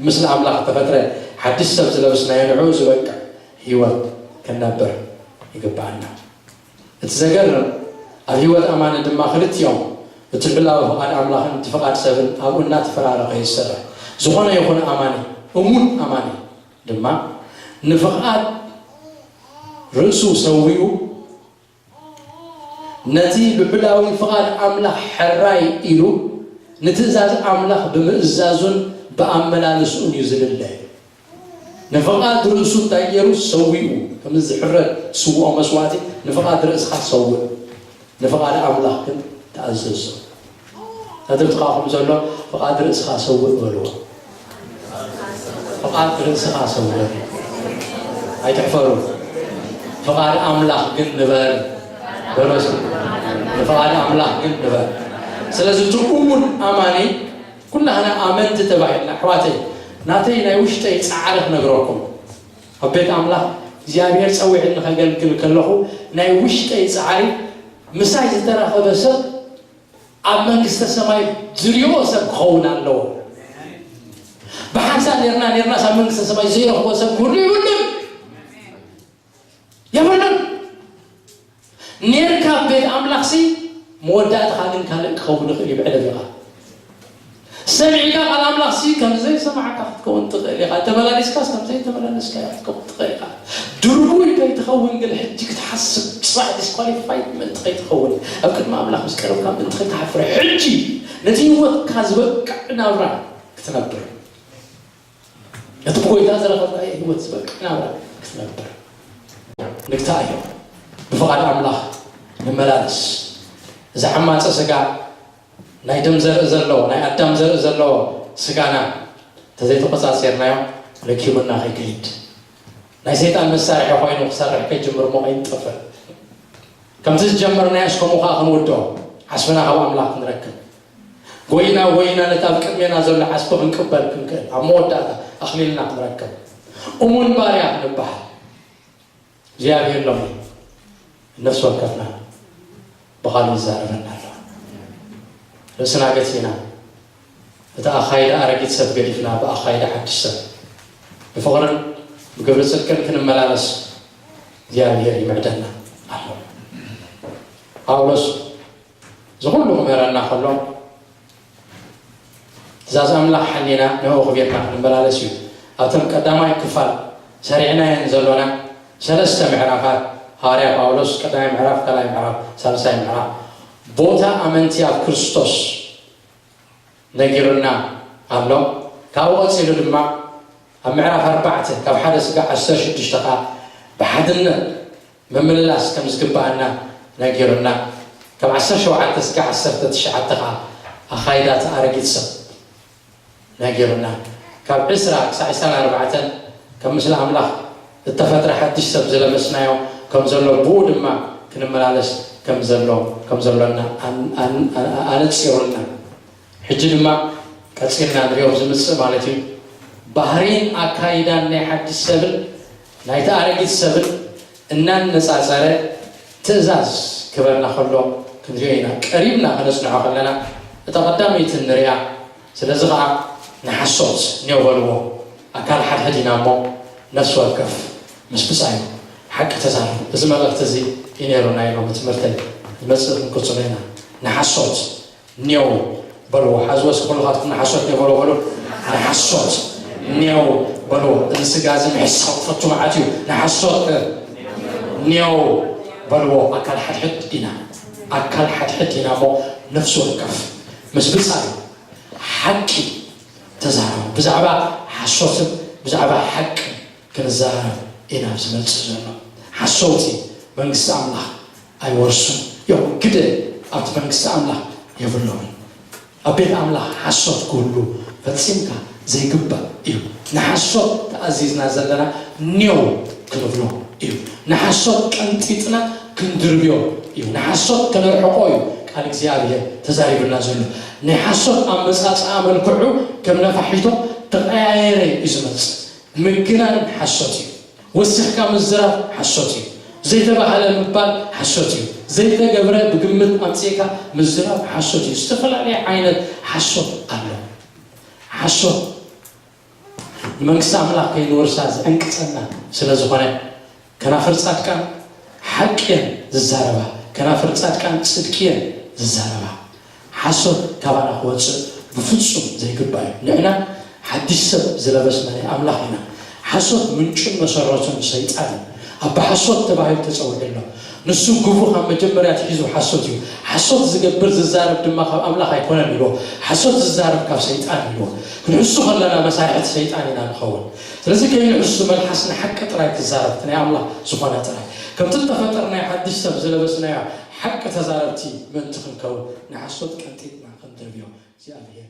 ምስለ ኣምላኽ እተፈጥረ ሓድሽ ሰብ ዝለበስናዮ፣ ንዕኡ ዝበቅዕ ህይወት ክንነብር ይግብኣና። እቲ ዘገርም፣ ኣብ ህይወት ኣማኒ ድማ ክልቲኦም፣ እቲ ልዑላዊ ፍቓድ ኣምላኽን እቲ ፍቓድ ሰብን ኣብኡ እናተፈራረቐ እዩ ዝሰርሕ። ዝኾነ ይኹን ኣማኒ፣ እሙን ኣማኒ ድማ፣ ንፍቓድ ርእሱ ሰዊኡ፣ ነቲ ልዑላዊ ፍቓድ ኣምላኽ ሕራይ ኢሉ ንትእዛዝ ኣምላኽ ብምእዛዙን ብኣመላልስኡን እዩ ዝልለ። ንፍቓድ ርእሱ እንታይ ገይሩ? ሰዊኡ። ከምዚ ዝሕረድ ዝስውኦ መስዋእቲ ንፍቓድ ርእስኻ ሰውእ፣ ንፍቓድ ኣምላኽ ግን ተኣዘዞ። ነቲ ጥቓኹም ዘሎ ፍቓድ ርእስኻ ሰውእ በልዎ። ፍቓድ ርእስኻ ሰውእ። ኣይትሕፈሩ። ፍቓድ ኣምላኽ ግን ንበር በሎ እስኪ። ንፍቓድ ኣምላኽ ግን ንበር። ስለዚ እቲ እሙን ኣማኒ፣ ኩላህና ኣመንቲ ተባሂልና፣ ኣሕዋተይ፣ ናተይ ናይ ውሽጠይ ጻዕሪ ክነግረኩም። ኣብ ቤት ኣምላኽ እግዚኣብሔር ጸዊዕኒ ከገልግል ከለኹ ናይ ውሽጠይ ጻዕሪ ምሳይ ዝተራኸበ ሰብ ኣብ መንግስተ ሰማይ ዝሪኦ ሰብ ክኸውን ኣለዎ። ብሓንሳእ ኔርና ኔርናስ ኣብ መንግስተ ሰማይ ዘይረኽቦ ሰብ ክህሉ ይብሉን የብሉን። ኔርካ ኣብ ቤት ኣምላኽሲ መወዳእትኻ ግን ካልእ ክኸውን ይኽእል እዩ። ብዕለትኻ ሰሚዕካ ቃል ኣምላኽሲ ከም ዘይሰማዕካ ክትከውን ትኽእል ኢኻ። ተመላሊስካስ ከም ዘይተመላለስካ ክትከውን ትኽእል ኢኻ። ድርቡይ ከይትኸውን ግን ሕጂ ክትሓስብ፣ ጽባሕ ዲስኳሊፋይድ ምእንቲ ከይትኸውን፣ ኣብ ቅድሚ ኣምላኽ ምስ ቀረብካ ምእንቲ ከይትሓፍር፣ ሕጂ ነቲ ህይወትካ ዝበቅዕ ናብራ ክትነብር፣ ነቲ ብጎይታ ዝረኸብካዮ ህይወት ዝበቅዕ ናብራ ክትነብር። ንግታእ እዮ። ብፍቓድ ኣምላኽ ንመላለስ። እዚ ዓማፀ ስጋ ናይ ደም ዘርኢ ዘለዎ፣ ናይ ኣዳም ዘርኢ ዘለዎ ስጋና እንተዘይተቆፃፂርናዮ ረኪቡና ከይከይድ። ናይ ሰይጣን መሳርሒ ኮይኑ ክሰርሕ ከይጅምር እሞ ከይንጠፍእ። ከምቲ ዝጀመርናዮ እስከምኡ ከዓ ክንውድኦ፣ ዓስብና ካብ ኣምላኽ ክንረክብ። ጎይና ጎይና ነቲ ኣብ ቅድሜና ዘሎ ዓስቢ ክንቅበል ክንክእል፣ ኣብ መወዳእታ ኣኽሊልና ክንረክብ፣ እሙን ባርያ ክንበሃል። እግዚኣብሔር ሎሚ ነፍሲ ወከፍና ብቓሉ ይዛረበና ኣሎ። ርእስና ገቲና፣ እቲ ኣኻይዳ ኣረጊት ሰብ ገዲፍና፣ ብኣኻይዳ ሓድሽ ሰብ፣ ብፍቕርን ብግብሪ ጽድቅን ክንመላለስ እግዚኣብሔር ይምዕደና ኣሎ። ጳውሎስ እዚ ኩሉ ክምህረና ከሎ፣ ትእዛዝ ኣምላኽ ሓሊና ንዕኡ ክቤርና ክንመላለስ እዩ። ኣብተን ቀዳማይ ክፋል ሰሪዕናየን ዘሎና ሰለስተ ምዕራፋት፣ ሃዋርያ ጳውሎስ ቀዳማይ ምዕራፍ፣ ካልኣይ ምዕራፍ፣ ሳልሳይ ምዕራፍ፣ ቦታ ኣመንቲ ኣብ ክርስቶስ ነጊሩና ኣሎ። ካብኡ ቀጺሉ ድማ ኣብ ምዕራፍ ኣርባዕተ ካብ ሓደ ስጋ ዓሰርተ ሽዱሽተ ኸኣ ብሓድነት ምምልላስ ከም ዝግብኣና ነጊሩና። ካብ ዓሰርተ ሸውዓተ ስጋ ዓሰርተ ትሽዓተ ኸኣ ኣኻይዳ እቲ ኣረጊት ሰብ ነጊሩና። ካብ ዕስራ ክሳዕ ዕስራን ኣርባዕተን ከም ምስሊ ኣምላኽ እተፈጥረ ሓድሽ ሰብ ዝለበስናዮ ከም ዘሎ፣ ብኡ ድማ ክንመላለስ ከም ዘሎ፣ ከም ዘሎና ኣን-፣ ኣን-፣ ኣን-፣ ኣነጺሩልና። ሕጂ ድማ ቀጺልና ንሪኦ ዝምጽእ ማለት እዩ። ባህሪን ኣካይዳን ናይ ሓድሽ ሰብን ናይቲ ኣረጊት ሰብን እናነጻጸረ ትእዛዝ ክበና ከሎ ክንሪኦ ኢና። ቀሪብና ከነጽንዖ ከለና እታ ቀዳመይቲ ንሪኣ። ስለዚ ኸኣ ንሓሶት ኔው በልዎ። ኣካል ሓድሕድ ኢና እሞ ነፍሲ ወከፍ ምስ ብጻዩ ሓቂ ተዛረቡ። እዚ መልእኽቲ እዚ እዩ ነይሩ ናይ ሎሚ ትምህርተይ። ንመጽእ ክንቅጽሎ ኢና። ንሓሶት ኔው በልዎ። ሓዝዎ እስኪ ኩልኻትኩም ንሓሶት ኔው በልዎ በሉ። ንሓሶት ኔው በልዎ። እዚ ስጋ እዚ ምሕሳው ፈቱ መዓት እዩ። ንሓሶት ኔው በልዎ። ኣካል ሓድሕድ ኢና። ኣካል ሓድሕድ ኢና እሞ ነፍሲ ወከፍ ምስ ብጻዩ ሓቂ ተዛረቡ። ብዛዕባ ሓሶትን ብዛዕባ ሓቅን ክንዛረብ ኢና ኣብዚ ዝመጽእ ዘሎ። ሓሰውቲ መንግስቲ ኣምላኽ ኣይወርሱን እዮም። ግደ ኣብቲ መንግስቲ ኣምላኽ የብሎምን። ኣብ ቤት ኣምላኽ ሓሶት ክህሉ ፈጺምካ ዘይግባእ እዩ። ንሓሶት ተኣዚዝና ዘለና ኔው ክንብሎ እዩ። ንሓሶት ቀንጢጥና ክንድርብዮ እዩ። ንሓሶት ከነርሕቆ እዩ ቃል እግዚኣብሔር ተዛሪቡና ዘሎ። ናይ ሓሶት ኣመጻጽኣ መልክዑ ከም ነፋሒቶ ተቐያየረ እዩ ዝመጽእ። ምግናን ሓሶት እዩ። ወሲኽካ ምዝራብ ሓሶት እዩ። ዘይተባህለ ምባል ሓሶት እዩ። ዘይተገብረ ብግምት ኣምጺእካ ምዝራብ ሓሶት እዩ። ዝተፈላለየ ዓይነት ሓሶት ኣሎ። ሓሶት ንመንግስቲ ኣምላኽ ከይንወርሳ ዝዕንቅጸና ስለ ዝኾነ፣ ከናፍር ጻድቃን ሓቂ እየን ዝዛረባ፣ ከናፍር ጻድቃን ጽድቂ እየን ዝዛረባ። ሓሶት ካባና ክወጽእ ብፍጹም ዘይግባእ እዩ። ንሕና ሓድሽ ሰብ ዝለበስና ናይ ኣምላኽ ኢና። ሓሶት ምንጩን መሰረቱን ሰይጣን እዩ። ኣባ ሓሶት ተባሂሉ ተጸዊዑ ኣሎ። ንሱ ግቡ ካብ መጀመርያ ኣትሒዙ ሓሶት እዩ። ሓሶት ዝገብር ዝዛረብ ድማ ካብ ኣምላኽ ኣይኮነን ኢልዎ። ሓሶት ዝዛረብ ካብ ሰይጣን ኢልዎ። ክንሕሱ ከለና መሳርሕቲ ሰይጣን ኢና ንኸውን። ስለዚ ከይንሕሱ መልሓስ ንሓቂ ጥራይ ትዛረብ፣ እቲ ናይ ኣምላኽ ዝኾነ ጥራይ። ከምቲ እተፈጠርናዮ ሓድሽ ሰብ ዝለበስናዮ ሓቂ ተዛረብቲ ምእንቲ ክንከውን ንሓሶት ቀንጢጥና ክንድርብዮ እግዚኣብሔር